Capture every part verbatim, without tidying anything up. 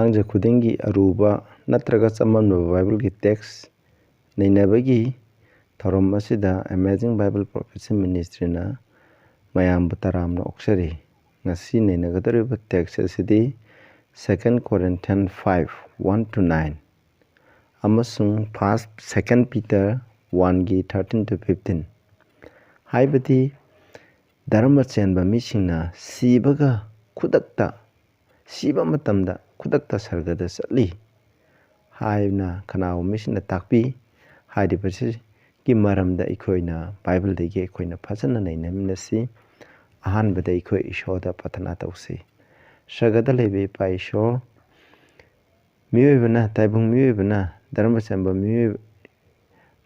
ꯇꯥꯡꯖ ꯈꯨꯗꯤꯡꯒꯤ ꯑꯔꯨꯕ ꯅꯠꯇ꯭ꯔꯒ ꯆꯃꯝꯅꯕ ꯕꯥꯏꯕꯜꯒꯤ ꯇꯦꯛꯁ ꯅꯩꯅꯕꯒꯤ ꯊꯧꯔꯝ ꯑꯁꯤꯗ Amazing Bible Prophecy Ministryꯅ ꯃꯌꯥꯝꯕꯨ ꯇꯔꯥꯝꯅ ꯑꯣꯛꯆꯔꯤ꯫ ꯉꯁꯤ ꯅꯩꯅꯒꯗꯧꯔꯤꯕ ꯇꯦꯛꯁ ꯑꯁꯤꯗꯤ Second Corinthians five, one to nine ꯑꯃꯁꯨꯡ First, Second Peter oneꯒꯤ thirteen to fifteen꯫ ꯍꯥꯏꯕꯗꯤ, ꯙꯔꯃ ꯆꯦꯟꯕ ꯃꯤꯁꯤꯡꯅ ꯁꯤꯕꯒ ꯈꯨꯗꯛꯇ, ꯁꯤꯕ ꯃꯇꯝꯗ ꯈꯨꯗꯛꯇ ꯁꯔꯒꯗ ꯆꯠꯂꯤ ꯍꯥꯏꯅ ꯀꯅꯥꯒꯨꯝꯕ ꯃꯤꯁꯤꯡꯅ ꯇꯥꯛꯄꯤ꯫ ꯍꯥꯏꯔꯤꯕꯁꯤꯒꯤ ꯃꯔꯝꯗ ꯑꯩꯈꯣꯏꯅ ꯕꯥꯏꯕꯜꯗꯒꯤ ꯑꯩꯈꯣꯏꯅ ꯐꯖꯅ ꯅꯩꯅꯃꯤꯟꯅꯁꯤ꯫ ꯑꯍꯥꯟꯕꯗ ꯑꯩꯈꯣꯏ ꯏꯁꯣꯔꯗ ꯄ꯭ꯔꯊꯅꯥ ꯇꯧꯁꯤ꯫ ꯁꯔꯒꯗ ꯂꯩꯕ ꯏꯄꯥ ꯏꯁꯣꯔ, ꯃꯤꯑꯣꯏꯕꯅ, ꯇꯥꯏꯕꯪ ꯃꯤꯑꯣꯏꯕꯅ, ꯙꯔꯃ ꯆꯦꯟꯕ ꯃꯤꯑꯣꯏ-,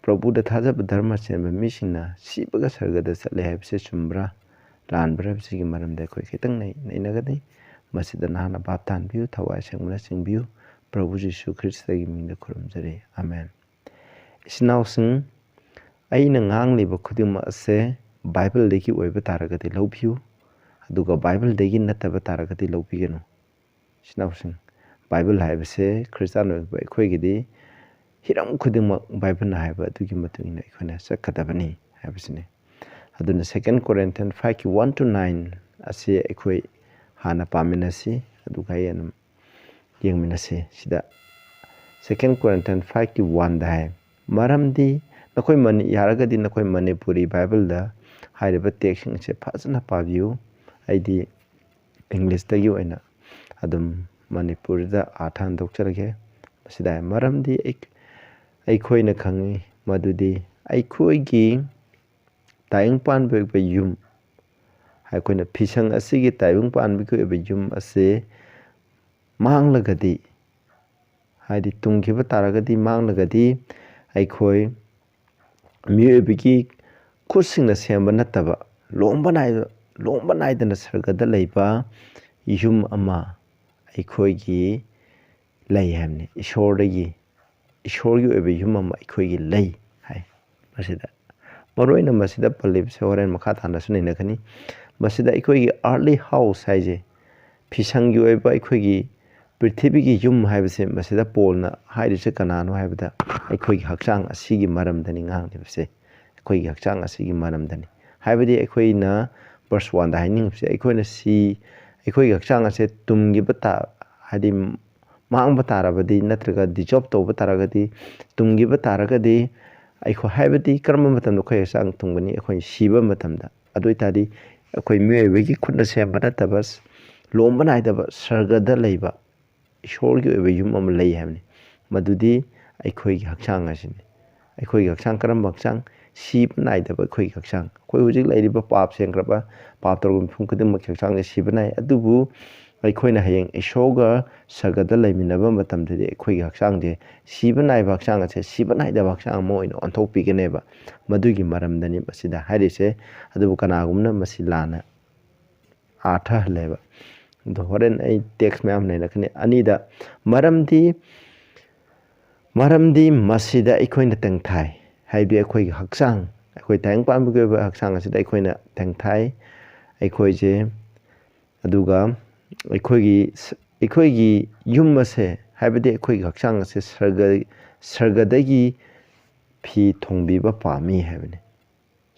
ꯄ꯭ꯔꯚꯨꯗ ꯊꯥꯖꯕ ꯙꯔꯃ ꯆꯦꯟꯕ ꯃꯤꯁꯤꯡꯅ ꯁꯤꯕꯒ ꯁꯔꯒꯗ ꯆꯠꯂꯦ ꯍꯥꯏꯕꯁꯤ ꯆꯨꯝꯕ꯭ꯔꯥ, ꯂꯥꯟꯕ꯭ꯔꯥ ꯍꯥꯏꯕꯁꯤꯒꯤ ꯃꯔꯝꯗ ꯑꯩꯈꯣꯏ ꯈꯤꯇꯪ ꯅꯩ-, ꯅꯩꯅꯒꯅꯤ꯫ ꯃꯁꯤꯗ ꯅꯍꯥꯛꯅ ꯚꯥꯞ ꯇꯥꯍꯟꯕꯤꯌꯨ, ꯊꯋꯥꯏ ꯑꯁꯦꯡꯕꯅ ꯆꯤꯡꯕꯤꯌꯨ꯫ ꯄ꯭ꯔꯚꯨ ꯖꯤꯁꯨ ꯈ꯭ꯔꯤꯁꯇꯒꯤ ꯃꯤꯡꯗ ꯈꯨꯔꯨꯝꯖꯔꯤ, ꯑꯃꯦꯟ꯫ ꯏꯆꯤꯟ ꯏꯅꯥꯎꯁꯤꯡ, ꯑꯩꯅ ꯉꯥꯡꯂꯤꯕ ꯈꯨꯗꯤꯡꯃꯛ ꯑꯁꯦ ꯕꯥꯏꯕꯜꯗꯒꯤ ꯑꯣꯏꯕ ꯇꯥꯔꯒꯗꯤ ꯂꯧꯕꯤꯌꯨ, ꯑꯗꯨꯒ ꯕꯥꯏꯕꯜꯗꯒꯤ ꯅꯠꯇꯕ ꯇꯥꯔꯒꯗꯤ ꯂꯧꯕꯤꯒꯅꯨ꯫ ꯏꯆꯤꯟ ꯏꯅꯥꯎꯁꯤꯡ, ꯕꯥꯏꯕꯜ ꯍꯥꯏꯕꯁꯦ ꯈ꯭ꯔꯤꯁꯇꯥꯟ ꯑꯣꯏꯕ ꯑꯩꯈꯣꯏꯒꯤꯗꯤ ꯍꯤꯔꯝ ꯈꯨꯗꯤꯡꯃꯛ ꯕꯥꯏꯕꯜꯅ ꯍꯥꯏꯕ ꯑꯗꯨꯒꯤ ꯃꯇꯨꯡ ꯏꯟꯅ ꯑꯩꯈꯣꯏꯅ ꯆꯠꯀꯗꯕꯅꯤ ꯍꯥꯏꯕꯁꯤꯅꯤ꯫ ꯑꯗꯨꯅ Second Corinthians fiveꯀꯤ one to nine ꯑꯁꯤ ꯑꯩꯈꯣꯏ ꯍꯥꯟꯅ ꯄꯥꯃꯤꯟꯅꯁꯤ, ꯑꯗꯨꯒ ꯑꯩ ꯑꯗꯨꯝ ꯌꯦꯡꯃꯤꯟꯅꯁꯤ꯫ ꯁꯤꯗ Second Corinthians fiveꯀꯤ oneꯗ ꯍꯥꯏ, "ꯃꯔꯝꯗꯤ ꯅꯈꯣꯏ ꯃꯅꯤ-, ꯌꯥꯔꯒꯗꯤ ꯅꯈꯣꯏ ꯃꯅꯤꯄꯨꯔꯤ ꯕꯥꯏꯕꯜꯗ ꯍꯥꯏꯔꯤꯕ ꯇꯦꯛꯁꯁꯤꯡ ꯑꯁꯦ ꯐꯖꯅ ꯄꯥꯕꯤꯌꯨ꯫ ꯑꯩꯗꯤ ꯏꯪꯂꯤꯁꯇꯒꯤ ꯑꯣꯏꯅ ꯑꯗꯨꯝ ꯃꯅꯤꯄꯨꯔꯤꯗ ꯑꯥꯔꯊ ꯍꯟꯗꯣꯛꯆꯔꯒꯦ꯫ ꯃꯁꯤꯗ ꯍꯥꯏ, ꯃꯔꯝꯗꯤ ꯑꯩ-, ꯑꯩꯈꯣꯏꯅ ꯈꯪꯏ ꯃꯗꯨꯗꯤ ꯑꯩꯈꯣꯏꯒꯤ ꯇꯥꯏꯕꯪ ꯄꯥꯟꯕꯒꯤ ꯑꯣꯏꯕ ꯌꯨꯝ, ꯑꯩꯈꯣꯏꯅ ꯐꯤꯁꯪ ꯑꯁꯤꯒꯤ ꯇꯥꯏꯕꯪ ꯄꯥꯟꯕꯒꯤ ꯑꯣꯏꯕ ꯌꯨꯝ ꯑꯁꯤ ꯃꯥꯡꯂꯒꯗꯤ, ꯍꯥꯏꯗꯤ ꯇꯨꯝꯈꯤꯕ ꯇꯥꯔꯒꯗꯤ, ꯃꯥꯡꯂꯒꯗꯤ, ꯑꯩꯈꯣꯏ ꯃꯤꯑꯣꯏꯕꯒꯤ ꯈꯨꯠꯁꯤꯡꯅ ꯁꯦꯝꯕ ꯅꯠꯇꯕ, ꯂꯣꯝꯕ ꯅꯥꯏ-, ꯂꯣꯝꯕ ꯅꯥꯏꯗꯅ ꯁꯔꯒꯗ ꯂꯩꯕ ꯌꯨꯝ ꯑꯃ ꯑꯩꯈꯣꯏꯒꯤ ꯂꯩ ꯍꯥꯏꯕꯅꯤ꯫ ꯏꯁꯣꯔꯗꯒꯤ, ꯏꯁꯣꯔꯒꯤ ꯑꯣꯏꯕ ꯌꯨꯝ ꯑꯃ ꯑꯩꯈꯣꯏꯒꯤ ꯂꯩ" ꯍꯥꯏ꯫ ꯃꯁꯤꯗ ꯃꯔꯨꯑꯣꯏꯅ ꯃꯁꯤꯗ ꯄꯜꯂꯤꯕꯁꯦ ꯍꯣꯔꯦꯟ ꯃꯈꯥ ꯇꯥꯅꯁꯨ ꯅꯩꯅꯒꯅꯤ꯫ ꯃꯁꯤꯗ ꯑꯩꯈꯣꯏꯒꯤ earthly house ꯍꯥꯏꯁꯦ, ꯐꯤꯁꯪꯒꯤ ꯑꯣꯏꯕ ꯑꯩꯈꯣꯏꯒꯤ ꯄ꯭ꯔꯤꯊꯤꯕꯤꯒꯤ ꯌꯨꯝ ꯍꯥꯏꯕꯁꯦ, ꯃꯁꯤꯗ ꯄꯣꯜꯅ ꯍꯥꯏꯔꯤꯁꯦ ꯀꯅꯥꯅꯣ ꯍꯥꯏꯕꯗ, ꯑꯩꯈꯣꯏꯒꯤ ꯍꯛꯆꯥꯡ ꯑꯁꯤꯒꯤ ꯃꯔꯝꯗꯅꯤ ꯉꯥꯡꯂꯤꯕꯁꯦ꯫ ꯑꯩꯈꯣꯏꯒꯤ ꯍꯛꯆꯥꯡ ꯑꯁꯤꯒꯤ ꯃꯔꯝꯗꯅꯤ꯫ ꯍꯥꯏꯕꯗꯤ ꯑꯩꯈꯣꯏꯅ verse one ꯗ ꯍꯥꯏꯅꯤꯡꯉꯤꯕꯁꯦ, ꯑꯩꯈꯣꯏꯅ ꯁꯤ, ꯑꯩꯈꯣꯏꯒꯤ ꯍꯛꯆꯥꯡ ꯑꯁꯦ ꯇꯨꯝꯈꯤꯕ ꯇꯥ-, ꯍꯥꯏꯗꯤ ꯃꯥꯡꯕ ꯇꯥꯔꯕꯗꯤ, ꯅꯠꯇ꯭ꯔꯒ dissolve ꯇꯧꯕ ꯇꯥꯔꯒꯗꯤ, ꯇꯨꯝꯈꯤꯕ ꯇꯥꯔꯒꯗꯤ, ꯑꯩꯈꯣꯏ, ꯍꯥꯏꯕꯗꯤ ꯀꯔꯝꯕ ꯃꯇꯝꯗ ꯑꯩꯈꯣꯏ ꯍꯛꯆꯥꯡ ꯇꯨꯝꯒꯅꯤ? ꯑꯩꯈꯣꯏ ꯁꯤꯕ ꯃꯇꯝꯗ꯫ ꯑꯗꯨ ꯑꯣꯏ ꯇꯥꯔꯗꯤ, ꯑꯩꯈꯣꯏ ꯃꯤꯑꯣꯏꯕꯒꯤ ꯈꯨꯠꯅ ꯁꯦꯝꯕ ꯅꯠꯇꯕ, ꯂꯣꯝꯕ ꯅꯥꯏꯗꯕ ꯁꯔꯒꯗ ꯂꯩꯕ ꯏꯁꯣꯔꯒꯤ ꯑꯣꯏꯕ ꯌꯨꯝ ꯑꯃ ꯂꯩ ꯍꯥꯏꯕꯅꯤ꯫ ꯃꯗꯨꯗꯤ ꯑꯩꯈꯣꯏꯒꯤ ꯍꯛꯆꯥꯡ ꯑꯁꯤꯅꯤ꯫ ꯑꯩꯈꯣꯏꯒꯤ ꯍꯛꯆꯥꯡ ꯀꯔꯝꯕ ꯍꯛꯆꯥꯡ? ꯁꯤꯕ ꯅꯥꯏꯗꯕ ꯑꯩꯈꯣꯏꯒꯤ ꯍꯛꯆꯥꯡ꯫ ꯑꯩꯈꯣꯏ ꯍꯧꯖꯤꯛ ꯂꯩꯔꯤꯕ ꯄꯥꯞ ꯁꯦꯡꯈ꯭ꯔꯕ, ꯄꯥꯞ ꯇꯧꯔꯕ ꯃꯤꯄꯨꯝ ꯈꯨꯗꯤꯡꯃꯛꯀꯤ ꯍꯛꯆꯥꯡꯁꯦ ꯁꯤꯕ ꯅꯥꯏ꯫ ꯑꯗꯨꯕꯨ ꯑꯩꯈꯣꯏꯅ ꯍꯌꯦꯡ ꯏꯁꯣꯔꯒ ꯁꯔꯒꯗ ꯂꯩꯃꯤꯟꯅꯕ ꯃꯇꯝꯗꯗꯤ, ꯑꯩꯈꯣꯏꯒꯤ ꯍꯛꯆꯥꯡꯁꯦ ꯁꯤꯕ ꯅꯥꯏꯕ ꯍꯛꯆꯥꯡ ꯑꯁꯦ ꯁꯤꯕ ꯅꯥꯏꯗꯕ ꯍꯛꯆꯥꯡ ꯑꯃ ꯑꯣꯏꯅ ꯑꯣꯟꯊꯣꯛꯄꯤꯒꯅꯦꯕ꯫ ꯃꯗꯨꯒꯤ ꯃꯔꯝꯗꯅꯤ ꯃꯁꯤꯗ ꯍꯥꯏꯔꯤꯁꯦ꯫ ꯑꯗꯨꯕꯨ ꯀꯅꯥꯒꯨꯝꯕꯅ ꯃꯁꯤ ꯂꯥꯟꯅ ꯑꯥꯔꯊ ꯍꯜꯂꯦꯕ꯫ ꯑꯗꯣ ꯍꯣꯔꯦꯟ ꯑꯩ text ꯃꯌꯥꯝ ꯂꯩꯔꯛꯀꯅꯤ꯫ ꯑꯅꯤꯗ, ꯃꯔꯝꯗꯤ, ꯃꯔꯝꯗꯤ ꯃꯁꯤꯗ ꯑꯩꯈꯣꯏꯅ ꯇꯦꯡꯊꯥꯏ, ꯍꯥꯏꯕꯗꯤ ꯑꯩꯈꯣꯏꯒꯤ ꯍꯛꯆꯥꯡ, ꯑꯩꯈꯣꯏ ꯇꯥꯏꯕꯪꯄꯥꯟꯕꯒꯤ ꯑꯣꯏꯕ ꯍꯛꯆꯥꯡ ꯑꯁꯤꯗ ꯑꯩꯈꯣꯏꯅ ꯇꯦꯡꯊꯥꯏ꯫ ꯑꯩꯈꯣꯏꯁꯦ, ꯑꯗꯨꯒ ꯑꯩꯈꯣꯏꯒꯤ, ꯑꯩꯈꯣꯏꯒꯤ ꯌꯨꯝ ꯑꯁꯦ, ꯍꯥꯏꯕꯗꯤ ꯑꯩꯈꯣꯏꯒꯤ ꯍꯛꯆꯥꯡ ꯑꯁꯦ ꯁꯔꯒ-, ꯁꯔꯒꯗꯒꯤ ꯐꯤ ꯊꯣꯡꯕꯤꯕ ꯄꯥꯝꯃꯤ ꯍꯥꯏꯕꯅꯤ꯫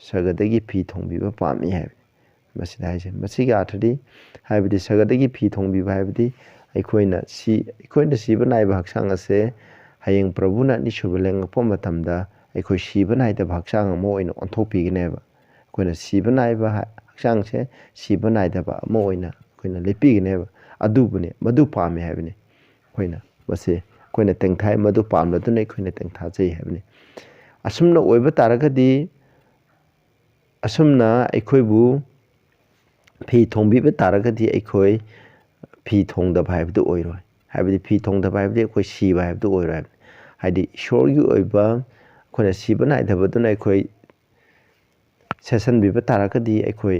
ꯁꯔꯒꯗꯒꯤ ꯐꯤ ꯊꯣꯡꯕꯤꯕ ꯄꯥꯝꯃꯤ ꯍꯥꯏꯕꯅꯤ꯫ ꯃꯁꯤꯗ ꯍꯥꯏꯁꯦ, ꯃꯁꯤꯒꯤ ꯑꯥꯔꯊꯗꯤ, ꯍꯥꯏꯕꯗꯤ ꯁꯔꯒꯗꯒꯤ ꯐꯤ ꯊꯣꯡꯕꯤꯕ ꯍꯥꯏꯕꯗꯤ ꯑꯩꯈꯣꯏꯅ ꯁꯤ, ꯑꯩꯈꯣꯏꯅ ꯁꯤꯕ ꯅꯥꯏꯕ ꯍꯛꯆꯥꯡ ꯑꯁꯦ ꯍꯌꯦꯡ ꯄ꯭ꯔꯚꯨꯅ ꯑꯅꯤꯁꯨꯕ ꯂꯦꯡꯉꯛꯄ ꯃꯇꯝꯗ ꯑꯩꯈꯣꯏ ꯁꯤꯕ ꯅꯥꯏꯗꯕ ꯍꯛꯆꯥꯡ ꯑꯃ ꯑꯣꯏꯅ ꯑꯣꯟꯊꯣꯛꯄꯤꯒꯅꯦꯕ꯫ ꯑꯩꯈꯣꯏꯅ ꯁꯤꯕ ꯅꯥꯏꯕ ꯍ-, ꯍꯛꯆꯥꯡꯁꯦ ꯁꯤꯕ ꯅꯥꯏꯗꯕ ꯑꯃ ꯑꯣꯏꯅ ꯑꯩꯈꯣꯏꯅ ꯂꯦꯞꯄꯤꯒꯅꯦꯕ꯫ ꯑꯗꯨꯕꯨꯅꯦ, ꯃꯗꯨ ꯄꯥꯝꯃꯦ ꯍꯥꯏꯕꯅꯤ꯫ ꯑꯩꯈꯣꯏꯅ ꯃꯁꯦ, ꯑꯩꯈꯣꯏꯅ ꯇꯦꯡꯊꯥꯏ, ꯃꯗꯨ ꯄꯥꯝꯂꯗꯨꯅ ꯑꯩꯈꯣꯏꯅ ꯇꯦꯡꯊꯥꯖꯩ ꯍꯥꯏꯕꯅꯤ꯫ ꯑꯁꯨꯝꯅ ꯑꯣꯏꯕ ꯇꯥꯔꯒꯗꯤ, ꯑꯁꯨꯝꯅ ꯑꯩꯈꯣꯏꯕꯨ ꯐꯤ ꯊꯣꯡꯕꯤꯕ ꯇꯥꯔꯒꯗꯤ, ꯑꯩꯈꯣꯏ ꯐꯤ ꯊꯣꯡꯗꯕ ꯍꯥꯏꯕꯗꯨ ꯑꯣꯏꯔꯣꯏ꯫ ꯍꯥꯏꯕꯗꯤ ꯐꯤ ꯊꯣꯡꯗꯕ ꯍꯥꯏꯕꯗꯤ ꯑꯩꯈꯣꯏ ꯁꯤꯕ ꯍꯥꯏꯕꯗꯨ ꯑꯣꯏꯔꯣꯏ ꯍꯥꯏꯕꯅꯤ꯫ ꯍꯥꯏꯗꯤ ꯏꯁꯣꯔꯒꯤ ꯑꯣꯏꯕ ꯑꯩꯈꯣꯏꯅ ꯁꯤꯕ ꯅꯥꯏꯗꯕꯗꯨꯅ ꯑꯩꯈꯣꯏ ꯁꯦꯠꯆꯟꯕꯤꯕ ꯇꯥꯔꯒꯗꯤ, ꯑꯩꯈꯣꯏ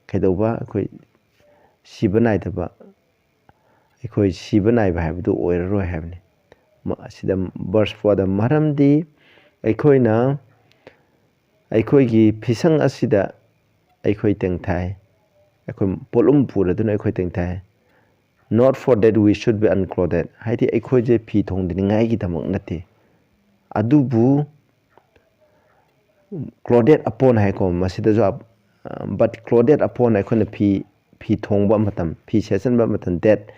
ꯀꯩꯗꯧꯕ, ꯑꯩꯈꯣꯏ ꯁꯤꯕ ꯅꯥꯏꯗꯕ, ꯑꯩꯈꯣꯏ ꯁꯤꯕ ꯅꯥꯏꯕ ꯍꯥꯏꯕꯗꯨ ꯑꯣꯏꯔꯔꯣꯏ ꯍꯥꯏꯕꯅꯤ꯫ ꯃ-, ꯑꯁꯤꯗ verse four ꯗ, ꯃꯔꯝꯗꯤ ꯑꯩꯈꯣꯏꯅ, ꯑꯩꯈꯣꯏꯒꯤ ꯐꯤꯁꯪ ꯑꯁꯤꯗ ꯑꯩꯈꯣꯏ ꯇꯦꯡꯊꯥꯏ, ꯑꯩꯈꯣꯏ ꯄꯣꯠꯂꯨꯝ ꯄꯨꯔꯗꯨꯅ ꯑꯩꯈꯣꯏ ꯇꯦꯡꯊꯥꯏ꯫ Not for that we should be unclothed. ꯍꯥꯏꯗꯤ ꯑꯩꯈꯣꯏꯁꯦ ꯐꯤ ꯊꯣꯡꯗꯅꯤꯡꯉꯥꯏꯒꯤꯗꯃꯛ ꯅꯠꯇꯦ, ꯑꯗꯨꯕꯨ clothed upon ꯍꯥꯏꯀꯣ, ꯃꯁꯤꯗꯁꯨ ꯑꯞ-, but clothed upon ꯑꯩꯈꯣꯏꯅ ꯐꯤ, ꯐꯤ ꯊꯣꯡꯕ ꯃꯇꯝ, ꯐꯤ ꯁꯦꯠꯆꯟꯕ ꯃꯇꯝ, that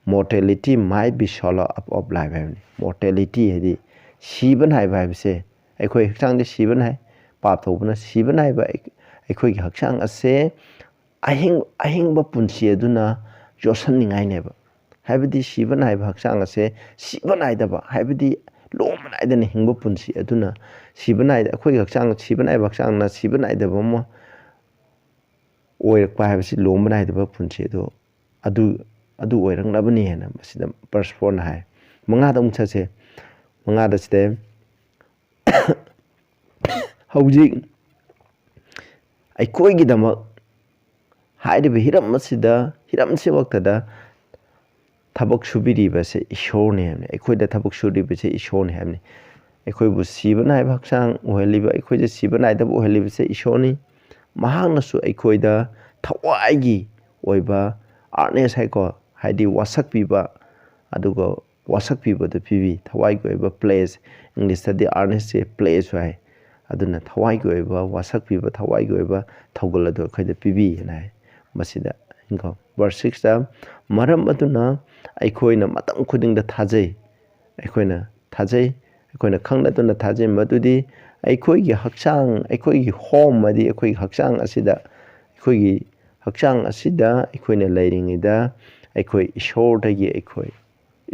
mortality might be swallowed up of life ꯍꯥꯏꯕꯅꯤ꯫ Mortality ꯍꯥꯏꯗꯤ ꯁꯤꯕ ꯅꯥꯏꯕ ꯍꯥꯏꯕꯁꯦ, ꯑꯩꯈꯣꯏ ꯍꯛꯆꯥꯡꯁꯦ ꯁꯤꯕ ꯅꯥꯏ, ꯄꯥꯞ ꯇꯧꯕꯅ ꯁꯤꯕ ꯅꯥꯏꯕ ꯑꯩ-, ꯑꯩꯈꯣꯏꯒꯤ ꯍꯛꯆꯥꯡ ꯑꯁꯦ ꯑꯍꯤꯡ-, ꯑꯍꯤꯡꯕ ꯄꯨꯟꯁꯤ ꯑꯗꯨꯅ ꯌꯣꯠꯁꯟꯅꯤꯡꯉꯥꯏꯅꯦꯕ꯫ ꯍꯥꯏꯕꯗꯤ ꯁꯤꯕ ꯅꯥꯏꯕ ꯍꯛꯆꯥꯡ ꯑꯁꯦ ꯁꯤꯕ ꯅꯥꯏꯗꯕ, ꯍꯥꯏꯕꯗꯤ ꯂꯣꯝꯕ ꯅꯥꯏꯗꯅ ꯍꯤꯡꯕ ꯄꯨꯟꯁꯤ ꯑꯗꯨꯅ ꯁꯤꯕ ꯅꯥꯏꯗ-, ꯑꯩꯈꯣꯏꯒꯤ ꯍꯛꯆꯥꯡ, ꯁꯤꯕ ꯅꯥꯏꯕ ꯍꯛꯆꯥꯡꯅ ꯁꯤꯕ ꯅꯥꯏꯗꯕ ꯑꯃ ꯑꯣꯏꯔꯛꯄ ꯍꯥꯏꯕꯁꯤ ꯂꯣꯝꯕ ꯅꯥꯏꯗꯕ ꯄꯨꯟꯁꯤ ꯑꯗꯨ, ꯑꯗꯨ, ꯑꯗꯨ ꯑꯣꯏꯔꯛꯅꯕꯅꯤ ꯍꯥꯏꯅ ꯃꯁꯤꯗ verse fourꯅ ꯍꯥꯏ꯫ ꯃꯉꯥꯗ ꯑꯃꯨꯛ ꯆꯠꯁꯦ꯫ ꯃꯉꯥꯗ ꯁꯤꯗ ꯍꯧꯖꯤꯛ ꯑꯩꯈꯣꯏꯒꯤꯗꯃꯛ ꯍꯥꯏꯔꯤꯕ ꯍꯤꯔꯝ ꯑꯁꯤꯗ, ꯍꯤꯔꯝꯁꯤꯃꯛꯇꯗ ꯊꯕꯛ ꯁꯨꯕꯤꯔꯤꯕꯁꯦ ꯏꯁꯣꯔꯅꯤ ꯍꯥꯏꯕꯅꯤ꯫ ꯑꯩꯈꯣꯏꯗ ꯊꯕꯛ ꯁꯨꯔꯤꯕꯁꯦ ꯏꯁꯣꯔꯅꯤ ꯍꯥꯏꯕꯅꯤ꯫ ꯑꯩꯈꯣꯏꯕꯨ ꯁꯤꯕ ꯅꯥꯏꯕ ꯍꯛꯆꯥꯡ ꯑꯣꯏꯍꯜꯂꯤꯕ, ꯑꯩꯈꯣꯏꯁꯦ ꯁꯤꯕ ꯅꯥꯏꯗꯕ ꯑꯣꯏꯍꯜꯂꯤꯕꯁꯦ ꯏꯁꯣꯔꯅꯤ꯫ ꯃꯍꯥꯛꯅꯁꯨ ꯑꯩꯈꯣꯏꯗ ꯊꯋꯥꯏꯒꯤ ꯑꯣꯏꯕ earnest ꯍꯥꯏꯀꯣ, ꯍꯥꯏꯗꯤ ꯋꯥꯁꯛꯄꯤꯕ, ꯑꯗꯨꯒ ꯋꯥꯁꯛꯄꯤꯕꯗꯨ ꯄꯤꯕꯤ꯫ ꯊꯋꯥꯏꯒꯤ ꯑꯣꯏꯕ pleasure, Englishꯇꯗꯤ earnestꯁꯦ pleasureꯁꯨ ꯍꯥꯏ꯫ ꯑꯗꯨꯅ ꯊꯋꯥꯏꯒꯤ ꯑꯣꯏꯕ ꯋꯥꯁꯛꯄꯤꯕ, ꯊꯋꯥꯏꯒꯤ ꯑꯣꯏꯕ ꯊꯧꯒꯜ ꯑꯗꯨ ꯑꯩꯈꯣꯏꯗ ꯄꯤꯕꯤ ꯍꯥꯏꯅ ꯍꯥꯏ꯫ ꯃꯁꯤꯗ ꯏꯪꯈꯣ verse sixꯇ, "ꯃꯔꯝ ꯑꯗꯨꯅ ꯑꯩꯈꯣꯏꯅ ꯃꯇꯝ ꯈꯨꯗꯤꯡꯗ ꯊꯥꯖꯩ", ꯑꯩꯈꯣꯏꯅ ꯊꯥꯖꯩ, ꯑꯩꯈꯣꯏꯅ ꯈꯪꯅꯗꯨꯅ ꯊꯥꯖꯩ, ꯃꯗꯨꯗꯤ ꯑꯩꯈꯣꯏꯒꯤ ꯍꯛꯆꯥꯡ, ꯑꯩꯈꯣꯏꯒꯤ home ꯑꯃꯗꯤ ꯑꯩꯈꯣꯏꯒꯤ ꯍꯛꯆꯥꯡ ꯑꯁꯤꯗ, ꯑꯩꯈꯣꯏꯒꯤ ꯍꯛꯆꯥꯡ ꯑꯁꯤꯗ ꯑꯩꯈꯣꯏꯅ ꯂꯩꯔꯤꯉꯩꯗ ꯑꯩꯈꯣꯏ ꯏꯁꯣꯔꯗꯒꯤ ꯑꯩꯈꯣꯏ,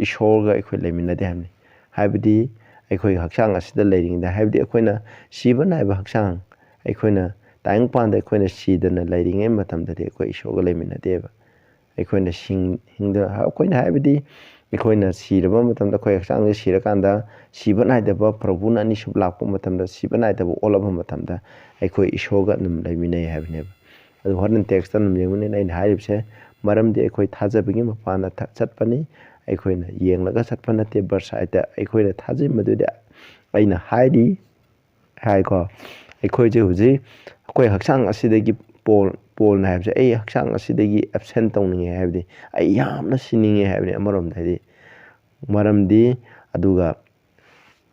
ꯏꯁꯣꯔꯒ ꯑꯩꯈꯣꯏ ꯂꯩꯃꯤꯟꯅꯗꯦ ꯍꯥꯏꯕꯅꯤ꯫ ꯍꯥꯏꯕꯗꯤ ꯑꯩꯈꯣꯏꯒꯤ ꯍꯛꯆꯥꯡ ꯑꯁꯤꯗ ꯂꯩꯔꯤꯉꯩꯗ, ꯍꯥꯏꯕꯗꯤ ꯑꯩꯈꯣꯏꯅ ꯁꯤꯕ ꯅꯥꯏꯕ ꯍꯛꯆꯥꯡ, ꯑꯩꯈꯣꯏꯅ ꯇꯥꯏꯕꯪꯄꯥꯟꯗ ꯑꯩꯈꯣꯏꯅ ꯁꯤꯗꯅ ꯂꯩꯔꯤꯉꯩ ꯃꯇꯝꯗꯗꯤ ꯑꯩꯈꯣꯏ ꯏꯁꯣꯔꯒ ꯂꯩꯃꯤꯟꯅꯗꯦꯕ꯫ ꯑꯩꯈꯣꯏꯅ ꯁꯤꯡ-, ꯍꯤꯡꯗ-, ꯑꯩꯈꯣꯏꯅ ꯍꯥꯏꯕꯗꯤ ꯑꯩꯈꯣꯏꯅ ꯁꯤꯔꯕ ꯃꯇꯝꯗ, ꯑꯩꯈꯣꯏ ꯍꯛꯆꯥꯡꯁꯦ ꯁꯤꯔꯀꯥꯟꯗ ꯁꯤꯕ ꯅꯥꯏꯗꯕ ꯄ꯭ꯔꯚꯨꯅ ꯑꯅꯤꯁꯨꯕ ꯂꯥꯛꯄ ꯃꯇꯝꯗ, ꯁꯤꯕ ꯅꯥꯏꯗꯕ ꯑꯣꯜꯂꯕ ꯃꯇꯝꯗ ꯑꯩꯈꯣꯏ ꯏꯁꯣꯔꯒ ꯑꯗꯨꯝ ꯂꯩꯃꯤꯟꯅꯩ ꯍꯥꯏꯕꯅꯦꯕ꯫ ꯑꯗꯨ ꯍꯣꯔꯦꯟ text ꯑꯗꯨꯝ ꯌꯦꯡꯉꯨꯅꯦ, ꯑꯩꯅ ꯍꯥꯏꯔꯤꯕꯁꯦ ꯃꯔꯝꯗꯤ ꯑꯩꯈꯣꯏ ꯊꯥꯖꯕꯒꯤ ꯃꯄꯥꯟꯗ ꯊ-, ꯆꯠꯄꯅꯤ꯫ ꯑꯩꯈꯣꯏꯅ ꯌꯦꯡꯂꯒ ꯆꯠꯄ ꯅꯠꯇꯦ꯫ Verse eightꯇ ꯑꯩꯈꯣꯏꯅ ꯊꯥꯖꯩ, ꯃꯗꯨꯗꯤ ꯑꯩꯅ ꯍꯥꯏꯔꯤ ꯍꯥꯏꯀꯣ꯫ ꯑꯩꯈꯣꯏꯁꯦ ꯍꯧꯖꯤꯛ ꯑꯩꯈꯣꯏ ꯍꯛꯆꯥꯡ ꯑꯁꯤꯗꯒꯤ ꯄꯣꯜ ꯄꯣꯜꯅ ꯍꯥꯏꯕꯁꯦ, "ꯑꯩ ꯍꯛꯆꯥꯡ ꯑꯁꯤꯗꯒꯤ ꯑꯦꯞꯁꯦꯟ ꯇꯧꯅꯤꯡꯉꯦ" ꯍꯥꯏꯕꯗꯤ, "ꯑꯩ ꯌꯥꯝꯅ ꯁꯤꯅꯤꯡꯉꯦ" ꯍꯥꯏꯕꯅꯤ ꯑꯃꯔꯣꯝꯗ꯫ ꯍꯥꯏꯗꯤ, ꯃꯔꯝꯗꯤ, ꯑꯗꯨꯒ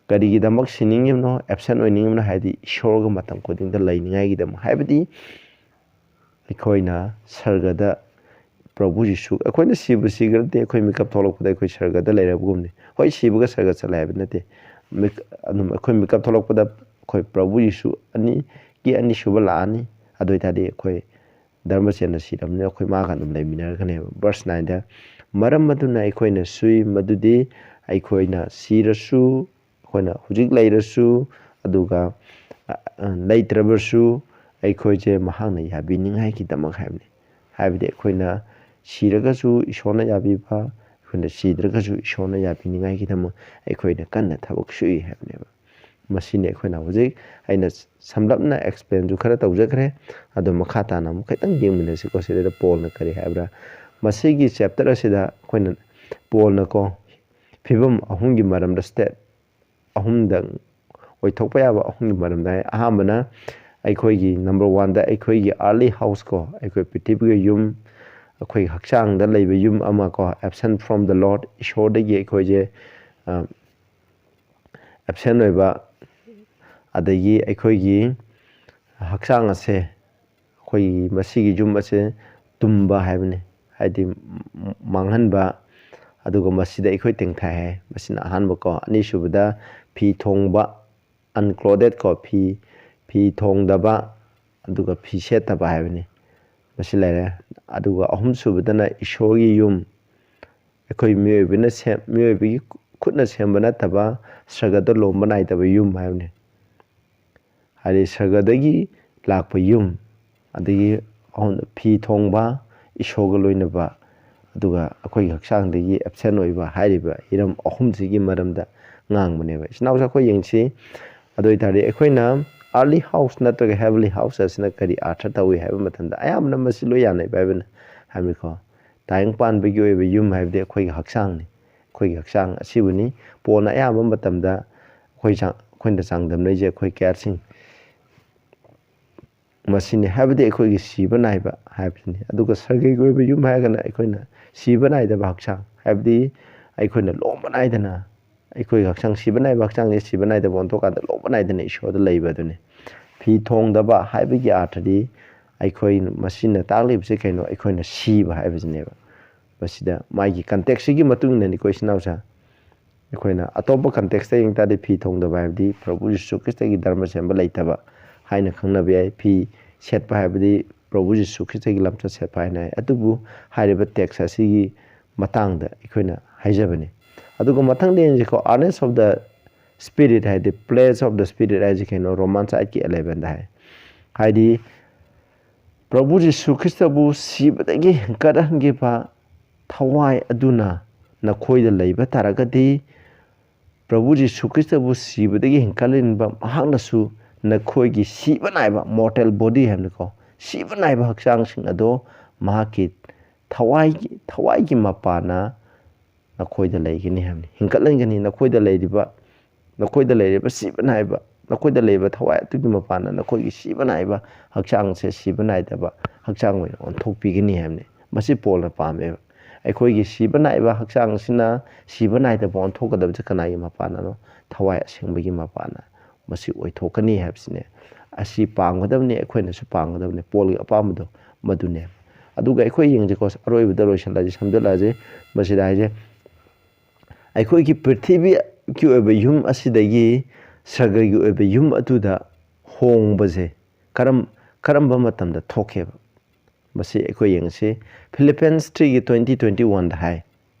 ꯀꯔꯤꯒꯤꯗꯃꯛ ꯁꯤꯅꯤꯡꯉꯤꯕꯅꯣ, ꯑꯦꯞꯁꯦꯟ ꯑꯣꯏꯅꯤꯡꯉꯤꯕꯅꯣ ꯍꯥꯏꯗꯤ, ꯏꯁꯣꯔꯒ ꯃꯇꯝ ꯈꯨꯗꯤꯡꯗ ꯂꯩꯅꯤꯡꯉꯥꯏꯒꯤꯗꯃꯛ꯫ ꯍꯥꯏꯕꯗꯤ, ꯑꯩꯈꯣꯏꯅ ꯁꯔꯒꯗ ꯄ꯭ꯔꯚꯨ ꯖꯤꯁꯨ, ꯑꯩꯈꯣꯏꯅ ꯁꯤꯕꯨ ꯁꯤꯈ꯭ꯔꯗꯤ, ꯑꯩꯈꯣꯏ ꯃꯤꯀꯞ ꯊꯣꯛꯂꯛꯄꯗ ꯑꯩꯈꯣꯏ ꯁꯔꯒꯗ ꯂꯩꯔꯕꯒꯨꯝꯅꯤ꯫ ꯍꯣꯏ, ꯁꯤꯕꯒ ꯁꯔꯒ ꯆꯠꯂꯦ ꯍꯥꯏꯕ ꯅꯠꯇꯦ꯫ ꯃꯤꯛ-, ꯑꯗꯨꯝ ꯑꯩꯈꯣꯏ ꯃꯤꯀꯞ ꯊꯣꯛꯂꯛꯄꯗ ꯑꯩꯈꯣꯏ ꯄ꯭ꯔꯚꯨ ꯖꯤꯁꯨ ꯑꯅꯤꯒꯤ ꯑꯅꯤꯁꯨꯕ ꯂꯥꯛꯑꯅꯤ꯫ ꯑꯗꯨ ꯑꯣꯏ ꯇꯥꯔꯗꯤ, ꯑꯩꯈꯣꯏ ꯙꯔꯃꯆꯦꯟꯗ ꯁꯤꯔꯕꯅꯤꯅ, ꯑꯩꯈꯣꯏ ꯃꯥꯒ ꯑꯗꯨꯝ ꯂꯩꯃꯤꯟꯅꯔꯒꯅꯦꯕ꯫ ꯕꯔꯁ ꯅꯥꯏꯟꯗ, "ꯃꯔꯝ ꯑꯗꯨꯅ ꯑꯩꯈꯣꯏꯅ ꯁꯨꯏ, ꯃꯗꯨꯗꯤ ꯑꯩꯈꯣꯏꯅ ꯁꯤꯔꯁꯨ, ꯑꯩꯈꯣꯏꯅ ꯍꯧꯖꯤꯛ ꯂꯩꯔꯁꯨ, ꯑꯗꯨꯒ, ꯑ, ꯑ, ꯂꯩꯇ꯭ꯔꯕꯁꯨ, ꯑꯩꯈꯣꯏꯁꯦ ꯃꯍꯥꯛꯅ ꯌꯥꯕꯤꯅꯤꯡꯉꯥꯏꯒꯤꯗꯃꯛ" ꯍꯥꯏꯕꯅꯤ꯫ ꯍꯥꯏꯕꯗꯤ, ꯑꯩꯈꯣꯏꯅ ꯁꯤꯔꯒꯁꯨ ꯏꯁꯣꯔꯅ ꯌꯥꯕꯤꯕ, ꯑꯩꯈꯣꯏꯅ ꯁꯤꯗ꯭ꯔꯒꯁꯨ ꯏꯁꯣꯔꯅ ꯌꯥꯕꯤꯅꯤꯡꯉꯥꯏꯒꯤꯗꯃꯛ ꯑꯩꯈꯣꯏꯅ ꯀꯟꯅ ꯊꯕꯛ ꯁꯨꯏ ꯍꯥꯏꯕꯅꯦꯕ꯫ ꯃꯁꯤꯅꯤ ꯑꯩꯈꯣꯏꯅ ꯍꯧꯖꯤꯛ, ꯑꯩꯅ ꯁꯝꯂꯞꯅ ꯑꯦꯛꯁꯄ꯭ꯂꯦꯟꯁꯨ ꯈꯔ ꯇꯧꯖꯈ꯭ꯔꯦ꯫ ꯑꯗꯣ ꯃꯈꯥ ꯇꯥꯅ ꯑꯃꯨꯛ ꯈꯤꯇꯪ ꯌꯦꯡꯃꯤꯟꯅꯁꯤꯀꯣ꯫ ꯁꯤꯗꯩꯗ ꯄꯣꯜꯅ ꯀꯔꯤ ꯍꯥꯏꯕ꯭ꯔꯥ? ꯃꯁꯤꯒꯤ ꯆꯦꯞꯇꯔ ꯑꯁꯤꯗ ꯑꯩꯈꯣꯏꯅ, ꯄꯣꯜꯅꯀꯣ, ꯐꯤꯕꯝ ꯑꯍꯨꯝꯒꯤ ꯃꯔꯝꯗ, ꯁ꯭ꯇꯦꯠ ꯑꯍꯨꯝꯗ, ꯑꯣꯏꯊꯣꯛꯄ ꯌꯥꯕ ꯑꯍꯨꯝꯒꯤ ꯃꯔꯝꯗ ꯍꯥꯏ꯫ ꯑꯍꯥꯟꯕꯅ, ꯑꯩꯈꯣꯏꯒꯤ ꯅꯝꯕꯔ ꯋꯥꯟꯗ, ꯑꯩꯈꯣꯏꯒꯤ ꯑꯥꯔꯂꯤ ꯍꯥꯎꯁ ꯀꯣ, ꯑꯩꯈꯣꯏ ꯄ꯭ꯔꯤꯊꯤꯕꯤꯒꯤ ꯌꯨꯝ, ꯑꯩꯈꯣꯏꯒꯤ ꯍꯛꯆꯥꯡꯗ ꯂꯩꯕ ꯌꯨꯝ ꯑꯃ ꯀꯣ, "Absent from the Lord", ꯏꯁꯣꯔꯗꯒꯤ ꯑꯩꯈꯣꯏꯁꯦ, ꯑ, ꯑꯦꯞꯁꯦꯟ ꯑꯣꯏꯕ, ꯑꯗꯒꯤ ꯑꯩꯈꯣꯏꯒꯤ ꯍꯛꯆꯥꯡ ꯑꯁꯦ, ꯑꯩꯈꯣꯏꯒꯤ ꯃꯁꯤꯒꯤ ꯌꯨꯝ ꯑꯁꯦ ꯇꯨꯝꯕ ꯍꯥꯏꯕꯅꯤ, ꯍꯥꯏꯗꯤ ꯃꯥꯡꯍꯟꯕ, ꯑꯗꯨꯒ ꯃꯁꯤꯗ ꯑꯩꯈꯣꯏ ꯇꯦꯡꯊꯥꯏ ꯍꯥꯏ꯫ ꯃꯁꯤꯅ ꯑꯍꯥꯟꯕꯀꯣ꯫ ꯑꯅꯤꯁꯨꯕꯗ, ꯐꯤ ꯊꯣꯡꯕ, ꯑꯟꯀ꯭ꯂꯣꯗꯦꯠ ꯀꯣ, ꯐꯤ, ꯐꯤ ꯊꯣꯡꯗꯕ, ꯑꯗꯨꯒ ꯐꯤ ꯁꯦꯠꯇꯕ ꯍꯥꯏꯕꯅꯤ꯫ ꯃꯁꯤ ꯂꯩꯔꯦ꯫ ꯑꯗꯨꯒ ꯑꯍꯨꯝꯁꯨꯕꯗꯅ ꯏꯁꯣꯔꯒꯤ ꯌꯨꯝ, ꯑꯩꯈꯣꯏ ꯃꯤꯑꯣꯏꯕꯅ ꯁꯦꯝ-, ꯃꯤꯑꯣꯏꯕꯒꯤ ꯈꯨꯠꯅ ꯁꯦꯝꯕ ꯅꯠꯇꯕ, ꯁꯔꯒꯗ ꯂꯣꯝꯕ ꯅꯥꯏꯗꯕ ꯌꯨꯝ ꯍꯥꯏꯕꯅꯤ꯫ ꯍꯥꯏꯗꯤ, ꯁꯔꯒꯗꯒꯤ ꯂꯥꯛꯄ ꯌꯨꯝ, ꯑꯗꯒꯤ ꯑꯍꯨꯝ-, ꯐꯤ ꯊꯣꯡꯕ, ꯏꯁꯣꯔꯒ ꯂꯣꯏꯅꯕ, ꯑꯗꯨꯒ ꯑꯩꯈꯣꯏꯒꯤ ꯍꯛꯆꯥꯡꯗꯒꯤ ꯑꯦꯞꯁꯦꯟ ꯑꯣꯏꯕ ꯍꯥꯏꯔꯤꯕ ꯍꯤꯔꯝ ꯑꯍꯨꯝꯁꯤꯒꯤ ꯃꯔꯝꯗ ꯉꯥꯡꯕꯅꯦꯕ꯫ ꯏꯆꯤꯟ ꯏꯅꯥꯎꯁꯦ ꯑꯩꯈꯣꯏ ꯌꯦꯡꯁꯤ꯫ ꯑꯗꯨ ꯑꯣꯏ ꯇꯥꯔꯗꯤ, ꯑꯩꯈꯣꯏꯅ ꯑꯥꯔꯂꯤ ꯍꯥꯎꯁ ꯅꯠꯇ꯭ꯔꯒ ꯍꯦꯕꯟꯂꯤ ꯍꯥꯎꯁ ꯑꯁꯤꯅ ꯀꯔꯤ ꯑꯥꯔꯊ ꯇꯧꯏ ꯍꯥꯏꯕ ꯃꯇꯝꯗ, ꯑꯌꯥꯝꯕꯅ ꯃꯁꯤ ꯂꯣꯏ ꯌꯥꯅꯩ, ꯕꯥꯏꯕꯜꯅ ꯍꯥꯏꯕꯅꯤꯀꯣ꯫ ꯇꯥꯏꯕꯪ ꯄꯥꯟꯕꯒꯤ ꯑꯣꯏꯕ ꯌꯨꯝ ꯍꯥꯏꯕꯗꯤ ꯑꯩꯈꯣꯏꯒꯤ ꯍꯛꯆꯥꯡꯅꯤ꯫ ꯑꯩꯈꯣꯏꯒꯤ ꯍꯛꯆꯥꯡ ꯑꯁꯤꯕꯨꯅꯤ꯫ ꯄꯣꯜꯅ ꯑꯌꯥꯝꯕ ꯃꯇꯝꯗ ꯑꯩꯈꯣꯏ ꯆꯥꯡ-, ꯑꯩꯈꯣꯏꯅ ꯆꯥꯡꯗꯝꯅꯔꯤꯁꯦ ꯑꯩꯈꯣꯏ ꯀꯌꯥꯠꯁꯤꯡ, ꯃꯁꯤꯅꯤ, ꯍꯥꯏꯕꯗꯤ ꯑꯩꯈꯣꯏꯒꯤ ꯁꯤꯕ ꯅꯥꯏꯕ ꯍꯥꯏꯕꯁꯤꯅꯤ꯫ ꯑꯗꯨꯒ ꯁꯔꯒꯒꯤ ꯑꯣꯏꯕ ꯌꯨꯝ ꯍꯥꯏꯔꯒꯅ ꯑꯩꯈꯣꯏꯅ ꯁꯤꯕ ꯅꯥꯏꯗꯕ ꯍꯛꯆꯥꯡ, ꯍꯥꯏꯕꯗꯤ ꯑꯩꯈꯣꯏꯅ ꯂꯣꯝꯕ ꯅꯥꯏꯗꯅ, ꯑꯩꯈꯣꯏꯒꯤ ꯍꯛꯆꯥꯡ ꯁꯤꯕ ꯅꯥꯏꯕ ꯍꯛꯆꯥꯡꯁꯦ ꯁꯤꯕ ꯅꯥꯏꯗꯕ ꯑꯣꯟꯊꯣꯛꯀꯥꯟꯗ ꯂꯣꯝꯕ ꯅꯥꯏꯗꯅ ꯏꯁꯣꯔꯗ ꯂꯩꯕ ꯑꯗꯨꯅꯤ꯫ ꯐꯤ ꯊꯣꯡꯗꯕ ꯍꯥꯏꯕꯒꯤ ꯑꯥꯔꯊꯗꯤ ꯑꯩꯈꯣꯏ ꯃꯁꯤꯅ ꯇꯥꯛꯂꯤꯕꯁꯦ ꯀꯩꯅꯣ? ꯑꯩꯈꯣꯏꯅ ꯁꯤꯕ ꯍꯥꯏꯕꯁꯤꯅꯦꯕ꯫ ꯃꯁꯤꯗ ꯃꯥꯒꯤ ꯀꯟꯇꯦꯛꯁꯁꯤꯒꯤ ꯃꯇꯨꯡ ꯏꯟꯅꯅꯤꯀꯣ, ꯏꯆꯤꯟ ꯏꯅꯥꯎꯁꯦ꯫ ꯑꯩꯈꯣꯏꯅ ꯑꯇꯣꯞꯄ ꯀꯟꯇꯦꯛꯁꯇ ꯌꯦꯡ ꯇꯥꯔꯗꯤ ꯐꯤ ꯊꯣꯡꯗꯕ ꯍꯥꯏꯕꯗꯤ ꯄ꯭ꯔꯚꯨ ꯖꯤꯁꯨ ꯈ꯭ꯔꯤꯁꯇꯒꯤ ꯙꯔꯃ ꯁꯦꯝꯕ ꯂꯩꯇꯕ ꯍꯥꯏꯅ ꯈꯪꯅꯕ ꯌꯥꯏ꯫ ꯐꯤ ꯁꯦꯠꯄ ꯍꯥꯏꯕꯗꯤ ꯄ꯭ꯔꯚꯨ ꯖꯤꯁꯨ ꯈ꯭ꯔꯤꯁꯇꯒꯤ ꯂꯝꯆꯠ ꯁꯦꯠꯄ ꯍꯥꯏꯅ ꯍꯥꯏ꯫ ꯑꯗꯨꯕꯨ ꯍꯥꯏꯔꯤꯕ ꯇꯦꯛꯁ ꯑꯁꯤꯒꯤ ꯃꯇꯥꯡꯗ ꯑꯩꯈꯣꯏꯅ ꯍꯥꯏꯖꯕꯅꯤ꯫ ꯑꯗꯨꯒ ꯃꯊꯪꯗ ꯌꯦꯡꯁꯤꯀꯣ, earnest of the spirit ꯍꯥꯏꯗꯤ pledge of the spirit ꯍꯥꯏꯁꯤ ꯀꯩꯅꯣ? ꯔꯣꯃꯥꯟꯁ ꯑꯥꯏꯠꯀꯤ ꯑꯦꯂꯦꯚꯦꯟꯗ ꯍꯥꯏ꯫ ꯍꯥꯏꯗꯤ ꯄ꯭ꯔꯚꯨ ꯖꯤꯁꯨ ꯈ꯭ꯔꯤꯁꯇꯕꯨ ꯁꯤꯕꯗꯒꯤ ꯍꯦꯟꯀꯠꯍꯟꯈꯤꯕ ꯊꯋꯥꯏ ꯑꯗꯨꯅ ꯅꯈꯣꯏꯗ ꯂꯩꯕ ꯇꯥꯔꯒꯗꯤ, ꯄ꯭ꯔꯚꯨ ꯖꯤꯁꯨ ꯈ꯭ꯔꯤꯁꯇꯕꯨ ꯁꯤꯕꯗꯒꯤ ꯍꯦꯟꯀꯠꯍꯟꯕ ꯃꯍꯥꯛꯅꯁꯨ ꯅꯈꯣꯏꯒꯤ ꯁꯤꯕ ꯅꯥꯏꯕ mortal body ꯍꯥꯏꯕꯅꯤꯀꯣ, ꯁꯤꯕ ꯅꯥꯏꯕ ꯍꯛꯆꯥꯡꯁꯤꯡ ꯑꯗꯣ ꯃꯍꯥꯛꯀꯤ ꯊꯋꯥꯏꯒꯤ, ꯊꯋꯥꯏꯒꯤ ꯃꯄꯥꯅ ꯅꯈꯣꯏꯗ ꯂꯩꯒꯅꯤ ꯍꯥꯏꯕꯅꯤ, ꯍꯤꯡꯒꯠꯍꯟꯒꯅꯤ꯫ ꯅꯈꯣꯏꯗ ꯂꯩꯔꯤꯕ, ꯅꯈꯣꯏꯗ ꯂꯩꯔꯤꯕ ꯁꯤꯕ ꯅꯥꯏꯕ, ꯅꯈꯣꯏꯗ ꯂꯩꯔꯤꯕ ꯊꯋꯥꯏ ꯑꯗꯨꯒꯤ ꯃꯄꯥꯟꯗ ꯅꯈꯣꯏꯒꯤ ꯁꯤꯕ ꯅꯥꯏꯕ ꯍꯛꯆꯥꯡꯁꯦ ꯁꯤꯕ ꯅꯥꯏꯗꯕ ꯍꯛꯆꯥꯡ ꯑꯣꯏꯅ ꯑꯣꯟꯊꯣꯛꯄꯤꯒꯅꯤ ꯍꯥꯏꯕꯅꯤ꯫ ꯃꯁꯤ ꯄꯣꯜꯅ ꯄꯥꯝꯃꯦꯕ꯫ ꯑꯩꯈꯣꯏꯒꯤ ꯁꯤꯕ ꯅꯥꯏꯕ ꯍꯛꯆꯥꯡ ꯑꯁꯤꯅ ꯁꯤꯕ ꯅꯥꯏꯗꯕ ꯑꯣꯟꯊꯣꯛꯀꯗꯕꯁꯦ ꯀꯅꯥꯒꯤ ꯃꯄꯥꯟꯅꯅꯣ? ꯊꯋꯥꯏ ꯑꯁꯦꯡꯕꯒꯤ ꯃꯄꯥꯟꯅ ꯃꯁꯤ ꯑꯣꯏꯊꯣꯛꯀꯅꯤ ꯍꯥꯏꯕꯁꯤꯅꯦ꯫ ꯑꯁꯤ ꯄꯥꯝꯒꯗꯕꯅꯤ, ꯑꯩꯈꯣꯏꯅꯁꯨ ꯄꯥꯝꯒꯗꯕꯅꯤ꯫ ꯄꯣꯜꯒꯤ ꯑꯄꯥꯝꯕꯗꯣ ꯃꯗꯨꯅꯦ꯫ ꯑꯗꯨꯒ ꯑꯩꯈꯣꯏ ꯌꯦꯡꯁꯤꯀꯣ, ꯑꯔꯣꯏꯕꯗ ꯂꯣꯏꯁꯤꯜꯂꯁꯤ, ꯁꯝꯖꯤꯜꯂꯛꯑꯁꯤ꯫ ꯃꯁꯤꯗ ꯍꯥꯏꯁꯦ, ꯑꯩꯈꯣꯏꯒꯤ ꯄ꯭ꯔꯤꯊꯤꯕꯤꯒꯤ ꯑꯣꯏꯕ ꯌꯨꯝ ꯑꯁꯤꯗꯒꯤ ꯁꯔꯒꯒꯤ ꯑꯣꯏꯕ ꯌꯨꯝ ꯑꯗꯨꯗ ꯍꯣꯡꯕꯁꯦ ꯀꯔꯝ-, ꯀꯔꯝꯕ ꯃꯇꯝꯗ ꯊꯣꯛꯀꯦꯕ? ꯃꯁꯤ ꯑꯩꯈꯣꯏ ꯌꯦꯡꯁꯤ꯫ Philippians three ꯒꯤ twenty, twenty-one ꯗ ꯍꯥꯏ꯫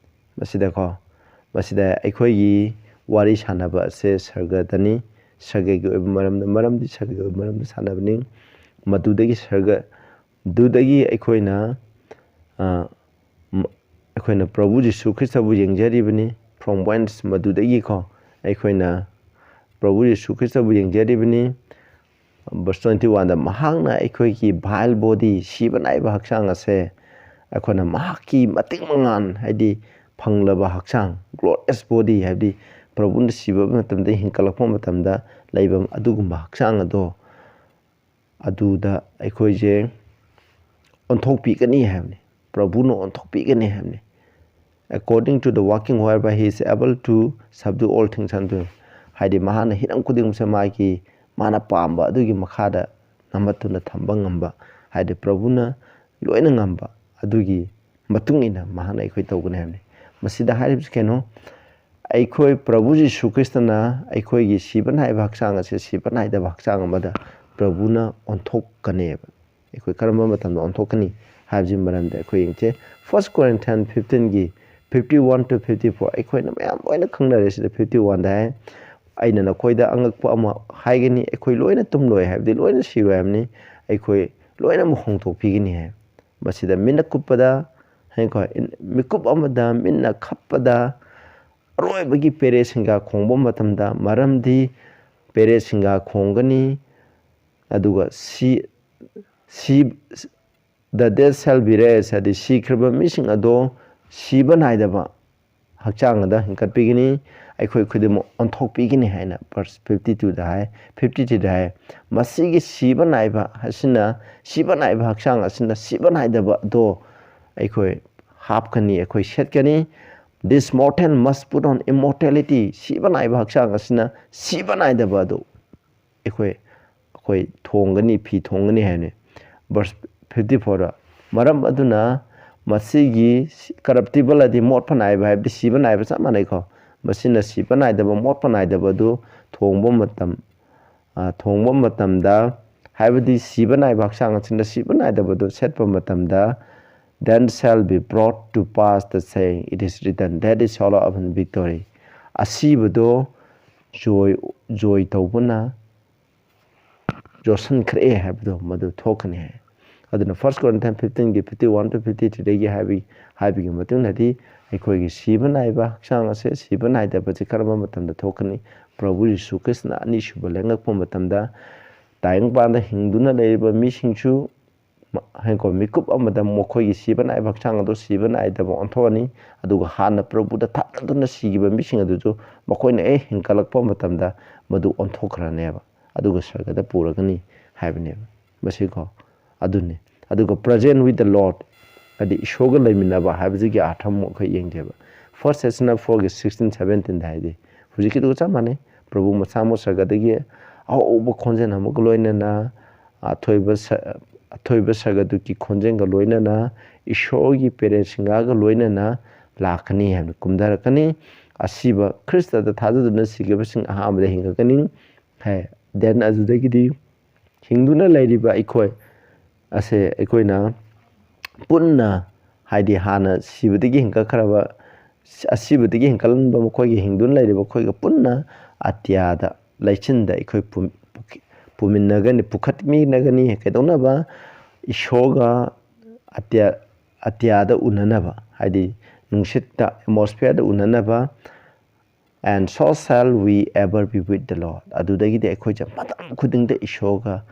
ꯃꯁꯤꯗꯀꯣ, ꯃꯁꯤꯗ ꯑꯩꯈꯣꯏꯒꯤ ꯋꯥꯔꯤ ꯁꯥꯟꯅꯕ ꯑꯁꯦ ꯁꯔꯒꯗꯅꯤ, ꯁꯔꯒꯒꯤ ꯑꯣꯏꯕ ꯃꯔꯝꯗ, ꯃꯔꯝꯗꯤ ꯁꯔꯒꯒꯤ ꯑꯣꯏꯕ ꯃꯔꯝꯗ ꯁꯥꯟꯅꯕꯅꯤ꯫ ꯃꯗꯨꯗꯒꯤ ꯁꯔꯒ, ꯗꯨꯗꯒꯤ ꯑꯩꯈꯣꯏꯅ, ꯑ, ꯃ-, ꯑꯩꯈꯣꯏꯅ ꯄ꯭ꯔꯚꯨ ꯖꯤꯁꯨ ꯈ꯭ꯔꯤꯁꯇꯕꯨ ꯌꯦꯡꯖꯔꯤꯕꯅꯤ꯫ From whence, ꯃꯗꯨꯗꯒꯤꯀꯣ ꯑꯩꯈꯣꯏꯅ ꯄ꯭ꯔꯚꯨ ꯖꯤꯁꯨ ꯈ꯭ꯔꯤꯁꯇꯕꯨ ꯌꯦꯡꯖꯔꯤꯕꯅꯤ꯫ Verse twenty-one ꯗ, "ꯃꯍꯥꯛꯅ ꯑꯩꯈꯣꯏꯒꯤ vile body, ꯁꯤꯕ ꯅꯥꯏꯕ ꯍꯛꯆꯥꯡ ꯑꯁꯦ ꯑꯩꯈꯣꯏꯅ ꯃꯍꯥꯛꯀꯤ ꯃꯇꯤꯛ ꯃꯉꯥꯟ, ꯍꯥꯏꯗꯤ ꯐꯪꯂꯕ ꯍꯛꯆꯥꯡ, glorious body, ꯍꯥꯏꯕꯗꯤ ꯄ꯭ꯔꯚꯨꯅ ꯁꯤꯕ ꯃꯇꯝꯗ ꯍꯤꯡꯒꯠꯂꯛꯄ ꯃꯇꯝꯗ ꯂꯩꯕ ꯑꯗꯨꯒꯨꯝꯕ ꯍꯛꯆꯥꯡ ꯑꯗꯣ ꯑꯗꯨꯗ ꯑꯩꯈꯣꯏꯁꯦ ꯑꯣꯟꯊꯣꯛꯄꯤꯒꯅꯤ ꯍꯥꯏꯕꯅꯤ꯫ ꯄ꯭ꯔꯚꯨꯅ ꯑꯣꯟꯊꯣꯛꯄꯤꯒꯅꯤ ꯍꯥꯏꯕꯅꯤ꯫ According to the working whereby he is able to subdue all things unto him. ꯍꯥꯏꯗꯤ ꯃꯍꯥꯛꯅ ꯍꯤꯔꯝ ꯈꯨꯗꯤꯡꯃꯛꯁꯦ ꯃꯥꯒꯤ, ꯃꯥꯅ ꯄꯥꯝꯕ ꯑꯗꯨꯒꯤ ꯃꯈꯥꯗ ꯅꯝꯃꯠꯇꯨꯅ ꯊꯝꯕ ꯉꯝꯕ, ꯍꯥꯏꯗꯤ ꯄ꯭ꯔꯚꯨꯅ ꯂꯣꯏꯅ ꯉꯝꯕ ꯑꯗꯨꯒꯤ ꯃꯇꯨꯡ ꯏꯟꯅ ꯃꯍꯥꯛꯅ ꯑꯩꯈꯣꯏ ꯇꯧꯒꯅꯤ ꯍꯥꯏꯕꯅꯤ꯫ ꯃꯁꯤꯗ ꯍꯥꯏꯔꯤꯕꯁꯤ ꯀꯩꯅꯣ? ꯑꯩꯈꯣꯏ ꯄ꯭ꯔꯚꯨ ꯖꯤꯁꯨ ꯈ꯭ꯔꯤꯁꯇꯅ ꯑꯩꯈꯣꯏꯒꯤ ꯁꯤꯕ ꯅꯥꯏꯕ ꯍꯛꯆꯥꯡ ꯑꯁꯦ ꯁꯤꯕ ꯅꯥꯏꯗꯕ ꯍꯛꯆꯥꯡ ꯑꯃꯗ ꯄ꯭ꯔꯚꯨꯅ ꯑꯣꯟꯊꯣꯛꯀꯅꯦꯕ꯫ ꯑꯩꯈꯣꯏ ꯀꯔꯝꯕ ꯃꯇꯝꯗ ꯑꯣꯟꯊꯣꯛꯀꯅꯤ ꯍꯥꯏꯕꯁꯤ ꯃꯔꯝꯗ ꯑꯩꯈꯣꯏ ꯌꯦꯡꯁꯦ꯫ First Corinthian fifteen ꯒꯤ fifty one to fifty four, ꯑꯩꯈꯣꯏꯅ ꯃꯌꯥꯝ ꯂꯣꯏꯅ ꯈꯪꯅꯔꯦ꯫ ꯁꯤꯗ fifty one ꯗ ꯍꯥꯏ, "ꯑꯩꯅ ꯅꯈꯣꯏꯗ ꯑꯉꯛꯄ ꯑꯃ ꯍꯥꯏꯒꯅꯤ, ꯑꯩꯈꯣꯏ ꯂꯣꯏꯅ ꯇꯨꯝꯂꯣꯏ ꯍꯥꯏꯕꯗꯤ ꯂꯣꯏꯅ ꯁꯤꯔꯣꯏ ꯍꯥꯏꯕꯅꯤ, ꯑꯩꯈꯣꯏ ꯂꯣꯏꯅꯃꯛ ꯍꯣꯡꯗꯣꯛꯄꯤꯒꯅꯤ" ꯍꯥꯏ꯫ ꯃꯁꯤꯗ ꯃꯤꯠꯅ ꯀꯨꯞꯄꯗ, ꯍꯥꯏꯀꯣ, ꯃꯤꯀꯨꯞ ꯑꯃꯗ ꯃꯤꯠꯅ ꯈꯞꯄꯗ ꯑꯔꯣꯏꯕꯒꯤ ꯄꯦꯔꯦ ꯁꯤꯡꯒꯥ ꯈꯣꯡꯕ ꯃꯇꯝꯗ, ꯃꯔꯝꯗꯤ ꯄꯦꯔꯦ ꯁꯤꯡꯒꯥ ꯈꯣꯡꯒꯅꯤ, ꯑꯗꯨꯒ ꯁꯤ, ꯁꯤ, the dead shall be raised, ꯍꯥꯏꯗꯤ ꯁꯤꯈ꯭ꯔꯕ ꯃꯤꯁꯤꯡ ꯑꯗꯣ ꯁꯤꯕ ꯅꯥꯏꯗꯕ ꯍꯛꯆꯥꯡ ꯑꯗ ꯍꯤꯡꯀꯠꯄꯤꯒꯅꯤ꯫ ꯑꯩꯈꯣꯏ ꯈꯨꯗꯤꯡꯃꯛ ꯑꯣꯟꯊꯣꯛꯄꯤꯒꯅꯤ ꯍꯥꯏꯅ verse fifty two ꯗ ꯍꯥꯏ, fifty three ꯗ ꯍꯥꯏ꯫ ꯃꯁꯤꯒꯤ ꯁꯤꯕ ꯅꯥꯏꯕ ꯑꯁꯤꯅ, ꯁꯤꯕ ꯅꯥꯏꯕ ꯍꯛꯆꯥꯡ ꯑꯁꯤꯅ ꯁꯤꯕ ꯅꯥꯏꯗꯕ ꯑꯗꯣ ꯑꯩꯈꯣꯏ ꯍꯥꯞꯀꯅꯤ, ꯑꯩꯈꯣꯏ ꯁꯦꯠꯀꯅꯤ꯫ This mortal must put on immortality. ꯁꯤꯕ ꯅꯥꯏꯕ ꯍꯛꯆꯥꯡ ꯑꯁꯤꯅ ꯁꯤꯕ ꯅꯥꯏꯗꯕ ꯑꯗꯨ ꯑꯩꯈꯣꯏ, ꯑꯩꯈꯣꯏ ꯊꯣꯡꯒꯅꯤ, ꯐꯤ ꯊꯣꯡꯒꯅꯤ ꯍꯥꯏꯅꯤ꯫ Verse fifty four ꯗ, "ꯃꯔꯝ ꯑꯗꯨꯅ ꯃꯁꯤꯒꯤ corruptible ꯑꯗꯤ ꯃꯣꯠꯄ ꯅꯥꯏꯕ ꯍꯥꯏꯕꯗꯤ ꯁꯤꯕ ꯅꯥꯏꯕ ꯆꯞ ꯃꯥꯟꯅꯩꯀꯣ꯫ ꯃꯁꯤꯅ ꯁꯤꯕ ꯅꯥꯏꯗꯕ, ꯃꯣꯠꯄ ꯅꯥꯏꯗꯕ ꯑꯗꯨ ꯊꯣꯡꯕ ꯃꯇꯝ, ꯑ, ꯊꯣꯡꯕ ꯃꯇꯝꯗ, ꯍꯥꯏꯕꯗꯤ ꯁꯤꯕ ꯅꯥꯏꯕ ꯍꯛꯆꯥꯡ ꯑꯁꯤꯅ ꯁꯤꯕ ꯅꯥꯏꯗꯕ ꯑꯗꯨ ꯁꯦꯠꯄ ꯃꯇꯝꯗ, then shall be brought to pass the saying, 'It is written, that is hollow of victory.'" ꯑꯁꯤꯕꯗꯣ ꯖꯣꯏ, ꯖꯣꯏ ꯇꯧꯕꯅ ꯌꯣꯠꯁꯤꯟꯈ꯭ꯔꯦ ꯍꯥꯏꯕꯗꯣ ꯃꯗꯨ ꯊꯣꯛꯀꯅꯤ ꯍꯥꯏ꯫ ꯑꯗꯨꯅ First Corinthian fifteen ꯒꯤ fifty one to fifty three ꯗꯒꯤ ꯍꯥꯏꯕꯤ, ꯍꯥꯏꯕꯒꯤ ꯃꯇꯨꯡꯗꯗꯤ ꯑꯩꯈꯣꯏꯒꯤ ꯁꯤꯕ ꯅꯥꯏꯕ ꯍꯛꯆꯥꯡ ꯑꯁꯦ, ꯁꯤꯕ ꯅꯥꯏꯗꯕꯁꯤ ꯀꯔꯝꯕ ꯃꯇꯝꯗ ꯊꯣꯛꯀꯅꯤ? ꯄ꯭ꯔꯚꯨ ꯌꯤꯁꯨ ꯈ꯭ꯔꯤꯁꯇꯅ ꯑꯅꯤꯁꯨꯕ ꯂꯦꯡꯉꯛꯄ ꯃꯇꯝꯗ ꯇꯥꯏꯕꯪꯄꯥꯟꯗ ꯍꯤꯡꯗꯨꯅ ꯂꯩꯔꯤꯕ ꯃꯤꯁꯤꯡꯁꯨ ꯃ-, ꯍꯥꯏꯀꯣ, ꯃꯤꯀꯨꯞ ꯑꯃꯗ ꯃꯈꯣꯏꯒꯤ ꯁꯤꯕ ꯅꯥꯏꯕ ꯍꯛꯆꯥꯡ ꯑꯗꯨ ꯁꯤꯕ ꯅꯥꯏꯗꯕ ꯑꯣꯟꯊꯣꯛꯑꯅꯤ꯫ ꯑꯗꯨꯒ ꯍꯥꯟꯅ ꯄ꯭ꯔꯚꯨꯗ ꯊꯥꯖꯗꯨꯅ ꯁꯤꯈꯤꯕ ꯃꯤꯁꯤꯡ ꯑꯗꯨꯁꯨ ꯃꯈꯣꯏꯅ ꯍꯦꯛ ꯍꯤꯡꯒꯠꯂꯛꯄ ꯃꯇꯝꯗ ꯃꯗꯨ ꯑꯣꯟꯊꯣꯛꯈ꯭ꯔꯅꯦꯕ꯫ ꯑꯗꯨꯒ ꯁꯔꯒꯗ ꯄꯨꯔꯒꯅꯤ ꯍꯥꯏꯕꯅꯦꯕ꯫ ꯃꯁꯤꯀꯣ ꯑꯗꯨꯅꯤ꯫ ꯑꯗꯨꯒ present with the Lord, ꯍꯥꯏꯗꯤ ꯏꯁꯣꯔꯒ ꯂꯩꯃꯤꯟꯅꯕ ꯍꯥꯏꯕꯁꯤꯒꯤ ꯑꯥꯔꯊ ꯑꯃꯨꯛ ꯑꯩꯈꯣꯏ ꯌꯦꯡꯁꯦꯕ꯫ First Thessalonians fourꯒꯤ sixteen seventeenꯗ ꯍꯥꯏꯗꯤ ꯍꯧꯖꯤꯛꯀꯤꯗꯨꯒ ꯆꯞ ꯃꯥꯟꯅꯩ꯫ ꯄ꯭ꯔꯚꯨ ꯃꯁꯥꯃꯛ ꯁꯔꯒꯗꯒꯤ ꯑꯍꯧꯕ ꯈꯣꯟꯖꯦꯜ ꯑꯃꯒ ꯂꯣꯏꯅꯅ ꯑꯊꯣꯏꯕ ꯁ-, ꯑꯊꯣꯏꯕ ꯁꯔꯒꯗꯨꯒꯤ ꯈꯣꯟꯖꯦꯜꯒ ꯂꯣꯏꯅꯅ ꯏꯁꯣꯔꯒꯤ ꯄꯦꯔꯦ ꯁꯤꯡꯍꯥꯒ ꯂꯣꯏꯅꯅ ꯂꯥꯛꯀꯅꯤ ꯍꯥꯏꯕꯅꯤ, ꯀꯨꯝꯊꯔꯛꯀꯅꯤ꯫ ꯑꯁꯤꯕ ꯈ꯭ꯔꯤꯁꯇꯗ ꯊꯥꯖꯗꯨꯅ ꯁꯤꯈꯤꯕꯁꯤꯡ ꯑꯍꯥꯟꯕꯗ ꯍꯤꯡꯒꯠꯀꯅꯤ ꯍꯥꯏ꯫ Then ꯑꯗꯨꯗꯒꯤꯗꯤ ꯍꯤꯡꯗꯨꯅ ꯂꯩꯔꯤꯕ ꯑꯩꯈꯣꯏ ꯑꯁꯦ ꯑꯩꯈꯣꯏꯅ ꯄꯨꯟꯅ, ꯍꯥꯏꯗꯤ ꯍꯥꯟꯅ ꯁꯤꯕꯗꯒꯤ ꯍꯤꯡꯒꯠꯈ꯭ꯔꯕ, ꯑꯁꯤꯕꯗꯒꯤ ꯍꯤꯡꯒꯠꯂꯝꯕ ꯃꯈꯣꯏꯒꯤ ꯍꯤꯡꯗꯨꯅ ꯂꯩꯔꯤꯕ ꯑꯩꯈꯣꯏꯒ ꯄꯨꯟꯅ ꯑꯇꯤꯌꯥꯗ ꯂꯩꯆꯤꯟꯗ ꯑꯩꯈꯣꯏ ꯄꯨꯝ-, ꯄꯨꯈꯤ-, ꯄꯨꯃꯤꯟꯅꯒꯅꯤ, ꯄꯨꯈꯠꯃꯤꯟꯅꯒꯅꯤ꯫ ꯀꯩꯗꯧꯅꯕ? ꯏꯁꯣꯔꯒ ꯑꯇꯤꯌꯥ, ꯑꯇꯤꯌꯥꯗ ꯎꯅꯅꯕ, ꯍꯥꯏꯗꯤ ꯅꯨꯡꯁꯤꯠꯇ, atmosphereꯗ ꯎꯅꯅꯕ꯫ And so shall we ever be with the Lord. ꯑꯗꯨꯗꯒꯤꯗꯤ ꯑꯩꯈꯣꯏꯁꯦ ꯃꯇꯝ ꯈꯨꯗꯤꯡꯗ ꯏꯁꯣꯔꯒ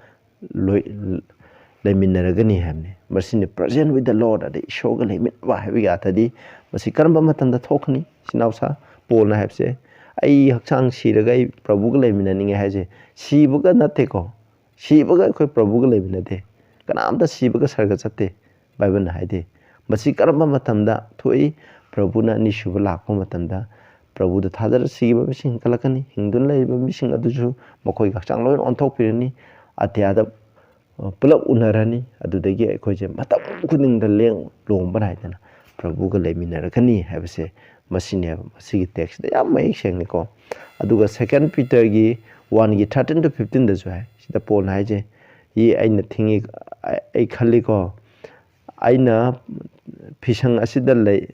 ꯂꯣꯏ-, ꯂꯩꯃꯤꯟꯅꯔꯒꯅꯤ ꯍꯥꯏꯕꯅꯤ꯫ ꯃꯁꯤꯅꯤ present with the Lord, ꯑꯗꯩ ꯏꯁꯣꯔꯒ ꯂꯩꯃꯤꯟꯅꯕ ꯍꯥꯏꯕꯒꯤ ꯑꯥꯔꯊꯗꯤ ꯃꯁꯤ ꯀꯔꯝꯕ ꯃꯇꯝꯗ ꯊꯣꯛꯀꯅꯤ? ꯏꯆꯤꯟ ꯏꯅꯥꯎꯁꯥ ꯄꯣꯜꯅ ꯍꯥꯏꯕꯁꯦ, "ꯑꯩ ꯍꯛꯆꯥꯡ ꯁꯤꯔꯒ ꯑꯩ ꯄ꯭ꯔꯚꯨꯒ ꯂꯩꯃꯤꯟꯅꯅꯤꯡꯉꯦ" ꯍꯥꯏꯁꯦ ꯁꯤꯕꯒ ꯅꯠꯇꯦꯀꯣ꯫ ꯁꯤꯕꯒ ꯑꯩꯈꯣꯏ ꯄ꯭ꯔꯚꯨꯒ ꯂꯩꯃꯤꯟꯅꯗꯦ꯫ ꯀꯅꯥꯝꯇ ꯁꯤꯕꯒ ꯁꯔꯒ ꯆꯠꯇꯦ꯫ ꯕꯥꯏꯕꯜꯅ ꯍꯥꯏꯗꯤ꯫ ꯃꯁꯤ ꯀꯔꯝꯕ ꯃꯇꯝꯗ ꯊꯣꯛꯏ? ꯄ꯭ꯔꯚꯨꯅ ꯑꯅꯤꯁꯨꯕ ꯂꯥꯛꯄ ꯃꯇꯝꯗ ꯄ꯭ꯔꯚꯨꯗ ꯊꯥꯖꯔ ꯁꯤꯈꯤꯕ ꯃꯤꯁꯤꯡ ꯍꯦꯟꯒꯠꯂꯛꯀꯅꯤ꯫ ꯍꯤꯡꯗꯨꯅ ꯂꯩꯔꯤꯕ ꯃꯤꯁꯤꯡ ꯑꯗꯨꯁꯨ ꯃꯈꯣꯏꯒꯤ ꯍꯛꯆꯥꯡ ꯂꯣꯏꯅ ꯑꯣꯟꯊꯣꯛꯄꯤꯔꯅꯤ꯫ ꯑꯇꯤꯌꯥꯗ, ꯑ, ꯄꯨꯂꯞ ꯎꯅꯔꯅꯤ꯫ ꯑꯗꯨꯗꯒꯤ ꯑꯩꯈꯣꯏꯁꯦ ꯃꯇꯝ ꯈꯨꯗꯤꯡꯗ ꯂꯦꯡ ꯂꯣꯡꯕ ꯅꯥꯏꯗꯅ ꯄ꯭ꯔꯚꯨꯒ ꯂꯩꯃꯤꯟꯅꯔꯛꯀꯅꯤ ꯍꯥꯏꯕꯁꯦ ꯃꯁꯤꯅꯦꯕ꯫ ꯃꯁꯤꯒꯤ ꯇꯦꯛꯁꯇ ꯌꯥꯝ ꯃꯌꯦꯛ ꯁꯦꯡꯅꯀꯣ꯫ ꯑꯗꯨꯒ Second Peterꯒꯤ oneꯒꯤ thirteen to fifteenꯗꯁꯨ ꯍꯥꯏ꯫ ꯁꯤꯗ ꯄꯣꯜꯅ ꯍꯥꯏꯁꯦ, "ꯏ, ꯑꯩꯅ ꯊꯤꯡꯉꯤ, ꯑꯩ ꯈꯜꯂꯤꯀꯣ, ꯑꯩꯅ ꯐꯤꯁꯪ ꯑꯁꯤꯗ ꯂꯩ,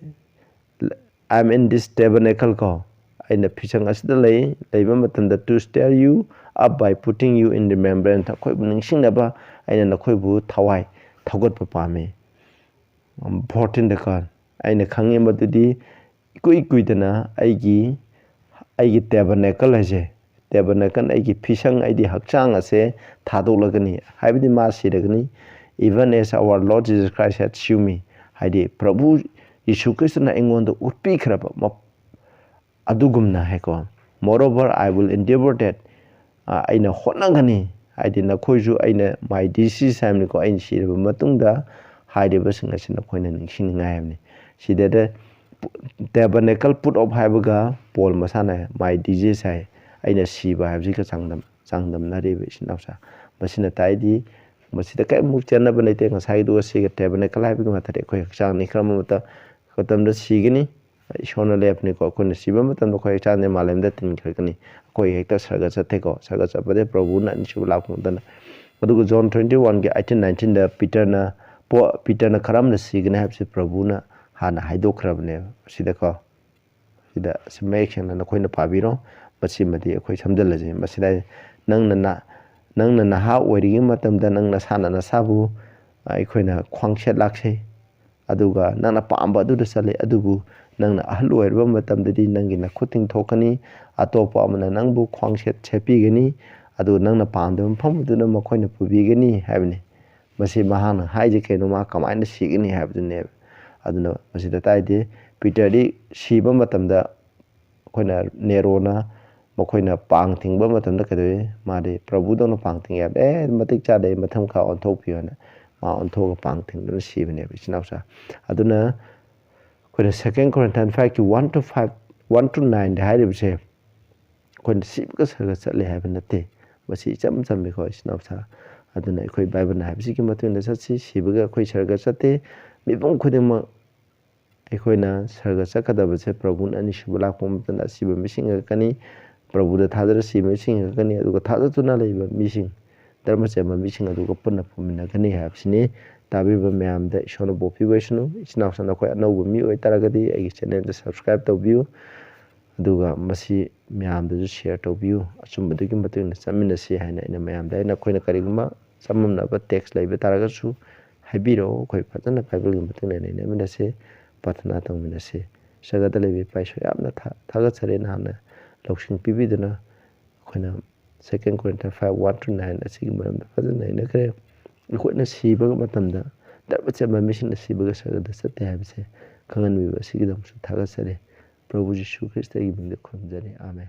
I am in this tabernacle" ꯀꯣ, "ꯑꯩꯅ ꯐꯤꯁꯪ ꯑꯁꯤꯗ ꯂꯩ, ꯂꯩꯕ ꯃꯇꯝꯗ to stir you up by putting you in remembrance", ꯑꯩꯈꯣꯏꯕꯨ ꯅꯤꯡꯁꯤꯡꯅꯕ ꯑꯩꯅ ꯅꯈꯣꯏꯕꯨ ꯊꯋꯥꯏ ꯊꯧꯒꯠꯄ ꯄꯥꯝꯃꯤ꯫ Fourteenꯗꯀꯣ, "ꯑꯩꯅ ꯈꯪꯉꯤ ꯃꯗꯨꯗꯤ ꯏꯀꯨꯏ ꯀꯨꯏꯗꯅ ꯑꯩꯒꯤ, ꯑꯩꯒꯤ tabernacle" ꯍꯥꯏꯁꯦ, tabernacle, ꯑꯩꯒꯤ ꯐꯤꯁꯪ, ꯑꯩꯗꯤ ꯍꯛꯆꯥꯡ ꯑꯁꯦ ꯊꯥꯗꯣꯛꯂꯒꯅꯤ, ꯍꯥꯏꯕꯗꯤ ꯃꯥ ꯁꯤꯔꯒꯅꯤ꯫ "Even as our Lord Jesus Christ had shown me", ꯍꯥꯏꯗꯤ ꯄ꯭ꯔꯚꯨ ꯌꯤꯁꯨ ꯈ꯭ꯔꯤꯁꯇꯅ ꯑꯩꯉꯣꯟꯗ ꯎꯠꯄꯤꯈ꯭ꯔꯕ ꯃ-, ꯑꯗꯨꯒꯨꯝꯅ ꯍꯥꯏꯀꯣ꯫ "Moreover, I will endeavor that", ꯑ, ꯑꯩꯅ ꯍꯣꯠꯅꯒꯅꯤ, ꯍꯥꯏꯗꯤ ꯅꯈꯣꯏꯁꯨ ꯑꯩꯅ my disease ꯍꯥꯏꯕꯅꯤꯀꯣ, ꯑꯩꯅ ꯁꯤꯔꯕ ꯃꯇꯨꯡꯗ ꯍꯥꯏꯔꯤꯕꯁꯤꯡ ꯑꯁꯤ ꯅꯈꯣꯏꯅ ꯅꯤꯡꯁꯤꯡꯅꯤꯡꯉꯥꯏ ꯍꯥꯏꯕꯅꯤ꯫ ꯁꯤꯗ tabernacle put off ꯍꯥꯏꯕꯒ ꯄꯣꯜ ꯃꯁꯥꯅ my disease ꯍꯥꯏ, ꯑꯩꯅ ꯁꯤꯕ ꯍꯥꯏꯕꯁꯤꯒ ꯆꯥꯡꯗꯝ ꯆꯥꯡꯗꯝꯅꯔꯤꯕ ꯏꯆꯤꯟ ꯏꯅꯥꯎꯁꯥ꯫ ꯃꯁꯤꯅ ꯇꯥꯛꯏꯗꯤ ꯃꯁꯤꯗ ꯀꯔꯤꯃꯨꯛ ꯆꯦꯟꯅꯕ ꯂꯩꯇꯦ꯫ ꯉꯁꯥꯏꯒꯤꯗꯨꯒ ꯁꯤꯒ tabernacle ꯍꯥꯏꯕꯒꯤ ꯃꯊꯛꯇ ꯑꯩꯈꯣꯏ ꯍꯛꯆꯥꯡꯅꯤ ꯈꯔ ꯃꯇꯝꯗ ꯁꯤꯒꯅꯤ꯫ ꯏꯁꯣꯔꯅ ꯂꯦꯞꯄꯅꯤꯀꯣ꯫ ꯑꯩꯈꯣꯏꯅ ꯁꯤꯕ ꯃꯇꯝꯗ ꯑꯩꯈꯣꯏ ꯍꯛꯆꯥꯡꯁꯦ ꯃꯥꯂꯦꯝꯗ ꯇꯤꯟꯈ꯭ꯔꯒꯅꯤ꯫ ꯑꯩꯈꯣꯏ ꯍꯦꯛꯇ ꯁꯔꯒ ꯆꯠꯊꯦꯀꯣ꯫ ꯁꯔꯒ ꯆꯠꯄꯗꯤ ꯄ꯭ꯔꯚꯨꯅ ꯑꯅꯤꯁꯨꯕ ꯂꯥꯛꯄ ꯃꯇꯝꯗ꯫ ꯑꯗꯨꯒ John twenty one ꯒꯤ eighteen nineteen ꯗ ꯄꯤꯇꯔꯅ ꯄꯣ-, ꯄꯤꯇꯔꯅ ꯀꯔꯝꯅ ꯁꯤꯒꯅꯤ ꯍꯥꯏꯕꯁꯤ ꯄ꯭ꯔꯚꯨꯅ ꯍꯥꯟꯅ ꯍꯥꯏꯗꯣꯛꯈ꯭ꯔꯕꯅꯦꯕ꯫ ꯁꯤꯗꯀꯣ꯫ ꯁꯤꯗ ꯁꯤ ꯃꯌꯦꯛ ꯁꯦꯡꯅ ꯅꯈꯣꯏꯅ ꯄꯥꯕꯤꯔꯣ꯫ ꯃꯁꯤꯃꯗꯤ ꯑꯩꯈꯣꯏ ꯁꯝꯖꯤꯜꯂꯁꯤ꯫ ꯃꯁꯤꯗ ꯅꯪꯅ ꯅ-, ꯅꯪꯅ ꯅꯍꯥ ꯑꯣꯏꯔꯤꯉꯩ ꯃꯇꯝꯗ ꯅꯪ ꯅꯁꯥꯅ ꯅꯁꯥꯕꯨ ꯑꯩꯈꯣꯏꯅ ꯈ꯭ꯋꯥꯡꯁꯦꯠ ꯂꯥꯛꯁꯦ꯫ ꯑꯗꯨꯒ ꯅꯪꯅ ꯄꯥꯝꯕ ꯑꯗꯨꯗ ꯆꯠꯂꯦ꯫ ꯑꯗꯨꯕꯨ ꯅꯪꯅ ꯑꯍꯜ ꯑꯣꯏꯔꯕ ꯃꯇꯝꯗꯗꯤ ꯅꯪꯒꯤ ꯅꯈꯨꯠ ꯇꯤꯡꯊꯣꯛꯀꯅꯤ, ꯑꯇꯣꯞꯄ ꯑꯃꯅ ꯅꯪꯕꯨ ꯈ꯭ꯋꯥꯡꯁꯦꯠ ꯁꯦꯠꯄꯤꯒꯅꯤ, ꯑꯗꯨꯒ ꯅꯪꯅ ꯄꯥꯝꯗꯕ ꯃꯐꯝ ꯑꯗꯨꯗ ꯃꯈꯣꯏꯅ ꯄꯨꯕꯤꯒꯅꯤ ꯍꯥꯏꯕꯅꯤ꯫ ꯃꯁꯤ ꯃꯍꯥꯛꯅ ꯍꯥꯏꯁꯦ ꯀꯩꯅꯣ, ꯃꯥ ꯀꯃꯥꯏꯅ ꯁꯤꯒꯅꯤ ꯍꯥꯏꯕꯗꯨꯅꯦꯕ꯫ ꯑꯗꯨꯅ ꯃꯁꯤꯗ ꯇꯥꯏꯗꯤ ꯄꯤꯇꯔꯗꯤ ꯁꯤꯕ ꯃꯇꯝꯗ ꯑꯩꯈꯣꯏꯅ ꯅꯦꯔꯣꯅ ꯃꯈꯣꯏꯅ ꯄꯥꯡ ꯊꯤꯡꯕ ꯃꯇꯝꯗ ꯀꯩꯗꯧꯏ? ꯃꯥꯗꯤ ꯄ꯭ꯔꯚꯨꯗꯧꯅ ꯄꯥꯡ ꯊꯤꯡꯒꯦ ꯍꯥꯏꯕꯗ, "ꯑꯦ, ꯃꯇꯤꯛ ꯆꯥꯗꯦ, ꯃꯊꯪ ꯈꯥ ꯑꯣꯟꯊꯣꯛꯄꯤꯌꯣ" ꯍꯥꯏꯅ ꯃꯥ ꯑꯣꯟꯊꯣꯛꯑꯒ ꯄꯥꯡ ꯊꯤꯡꯗꯨꯅ ꯁꯤꯕꯅꯦꯕ ꯏꯆꯤꯟ ꯏꯅꯥꯎꯁꯥ꯫ ꯑꯗꯨꯅ ꯑꯩꯈꯣꯏꯅ Second Corinthians five ꯀꯤ one to five, one to nine ꯗ ꯍꯥꯏꯔꯤꯕꯁꯦ ꯑꯩꯈꯣꯏꯅ ꯁꯤꯕꯒ ꯁꯔꯒ ꯆꯠꯂꯦ ꯍꯥꯏꯕ ꯅꯠꯇꯦ꯫ ꯃꯁꯤ ꯏꯆꯝ ꯆꯝꯃꯤꯀꯣ ꯏꯆꯤꯟ ꯏꯅꯥꯎꯁꯥ꯫ ꯑꯗꯨꯅ ꯑꯩꯈꯣꯏ ꯕꯥꯏꯕꯜꯅ ꯍꯥꯏꯕꯁꯤꯒꯤ ꯃꯇꯨꯡ ꯏꯟꯅ ꯆꯠꯁꯤ꯫ ꯁꯤꯕꯒ ꯑꯩꯈꯣꯏ ꯁꯔꯒ ꯆꯠꯇꯦ꯫ ꯃꯤꯄꯨꯝ ꯈꯨꯗꯤꯡꯃꯛ ꯑꯩꯈꯣꯏꯅ ꯁꯔꯒ ꯆꯠꯀꯗꯕꯁꯦ ꯄ꯭ꯔꯚꯨꯅ ꯑꯅꯤꯁꯨꯕ ꯂꯥꯛꯄ ꯃꯇꯝꯗ ꯑꯁꯤꯕ ꯃꯤꯁꯤꯡ ꯉꯥꯛꯀꯅꯤ꯫ ꯄ꯭ꯔꯚꯨꯗ ꯊꯥꯖꯔ ꯁꯤꯕ ꯃꯤꯁꯤꯡ ꯉꯥꯛꯀꯅꯤ꯫ ꯑꯗꯨꯒ ꯊꯥꯖꯗꯨꯅ ꯂꯩꯕ ꯃꯤꯁꯤꯡ, ꯙꯔꯃ ꯆꯦꯟꯕ ꯃꯤꯁꯤꯡ ꯑꯗꯨꯒ ꯄꯨꯟꯅ ꯐꯝꯃꯤꯟꯅꯒꯅꯤ ꯍꯥꯏꯕꯁꯤꯅꯤ꯫ ꯇꯥꯕꯤꯔꯤꯕ ꯃꯌꯥꯝꯗ ꯏꯁꯣꯔꯅ ꯕꯣꯔ ꯄꯤꯕ ꯑꯣꯏꯁꯅꯨ꯫ ꯏꯆꯤꯟ ꯏꯅꯥꯎꯁꯤꯡ ꯅꯈꯣꯏ ꯑꯅꯧꯕ ꯃꯤ ꯑꯣꯏꯇꯥꯔꯒꯗꯤ ꯑꯩꯒꯤ ꯆꯦꯅꯦꯜꯗ subscribe ꯇꯧꯕꯤꯌꯨ꯫ ꯑꯗꯨꯒ ꯃꯁꯤ ꯃꯌꯥꯝꯗꯁꯨ share ꯇꯧꯕꯤꯌꯨ꯫ ꯑꯆꯨꯝꯕꯗꯨꯒꯤ ꯃꯇꯨꯡ ꯏꯟꯅ ꯆꯠꯃꯤꯟꯅꯁꯤ ꯍꯥꯏꯅ ꯑꯩꯅ ꯃꯌꯥꯝꯗ, ꯑꯩꯅ, ꯑꯩꯈꯣꯏꯅ ꯀꯔꯤꯒꯨꯝꯕ ꯆꯃꯝꯅꯕ text ꯂꯩꯕ ꯇꯥꯔꯒꯁꯨ ꯍꯥꯏꯕꯤꯔꯛꯑꯣ꯫ ꯑꯩꯈꯣꯏ ꯐꯖꯅ ꯕꯥꯏꯕꯜꯒꯤ ꯃꯇꯨꯡ ꯏꯟꯅ ꯅꯩꯅꯃꯤꯟꯅꯁꯤ, ꯄ꯭ꯔꯥꯊꯅꯥ ꯇꯧꯃꯤꯟꯅꯁꯤ꯫ ꯁꯔꯒꯗ ꯂꯩꯕ ꯏꯄꯥ ꯏꯁꯣꯔ, ꯌꯥꯝꯅ ꯊꯥ-, ꯊꯥꯒꯠꯆꯔꯤ ꯅꯍꯥꯛꯅ ꯂꯧꯁꯤꯡ ꯄꯤꯕꯤꯗꯨꯅ꯫ ꯑꯩꯈꯣꯏꯅ Second Corinthians five, one to nine ꯑꯁꯤꯒꯤ ꯃꯔꯝꯗ ꯐꯖꯅ ꯅꯩꯅꯈ꯭ꯔꯦ꯫ ꯑꯩꯈꯣꯏꯅ ꯁꯤꯕ ꯃꯇꯝꯗ, ꯙꯔꯃ ꯆꯦꯟꯕ ꯃꯤꯁꯤꯡꯅ ꯁꯤꯕꯒ ꯁꯔꯒꯗ ꯆꯠꯇꯦ ꯍꯥꯏꯕꯁꯦ ꯈꯪꯍꯟꯕꯤꯕ ꯑꯁꯤꯒꯤꯗꯃꯛꯁꯨ ꯊꯥꯒꯠꯆꯔꯤ꯫ ꯄ꯭ꯔꯚꯨ ꯖꯤꯁꯨ ꯈ꯭ꯔꯤꯁꯇꯒꯤ ꯃꯤꯡꯗ ꯈꯨꯔꯨꯝꯖꯔꯤ꯫ ꯑꯥꯃꯦꯟ꯫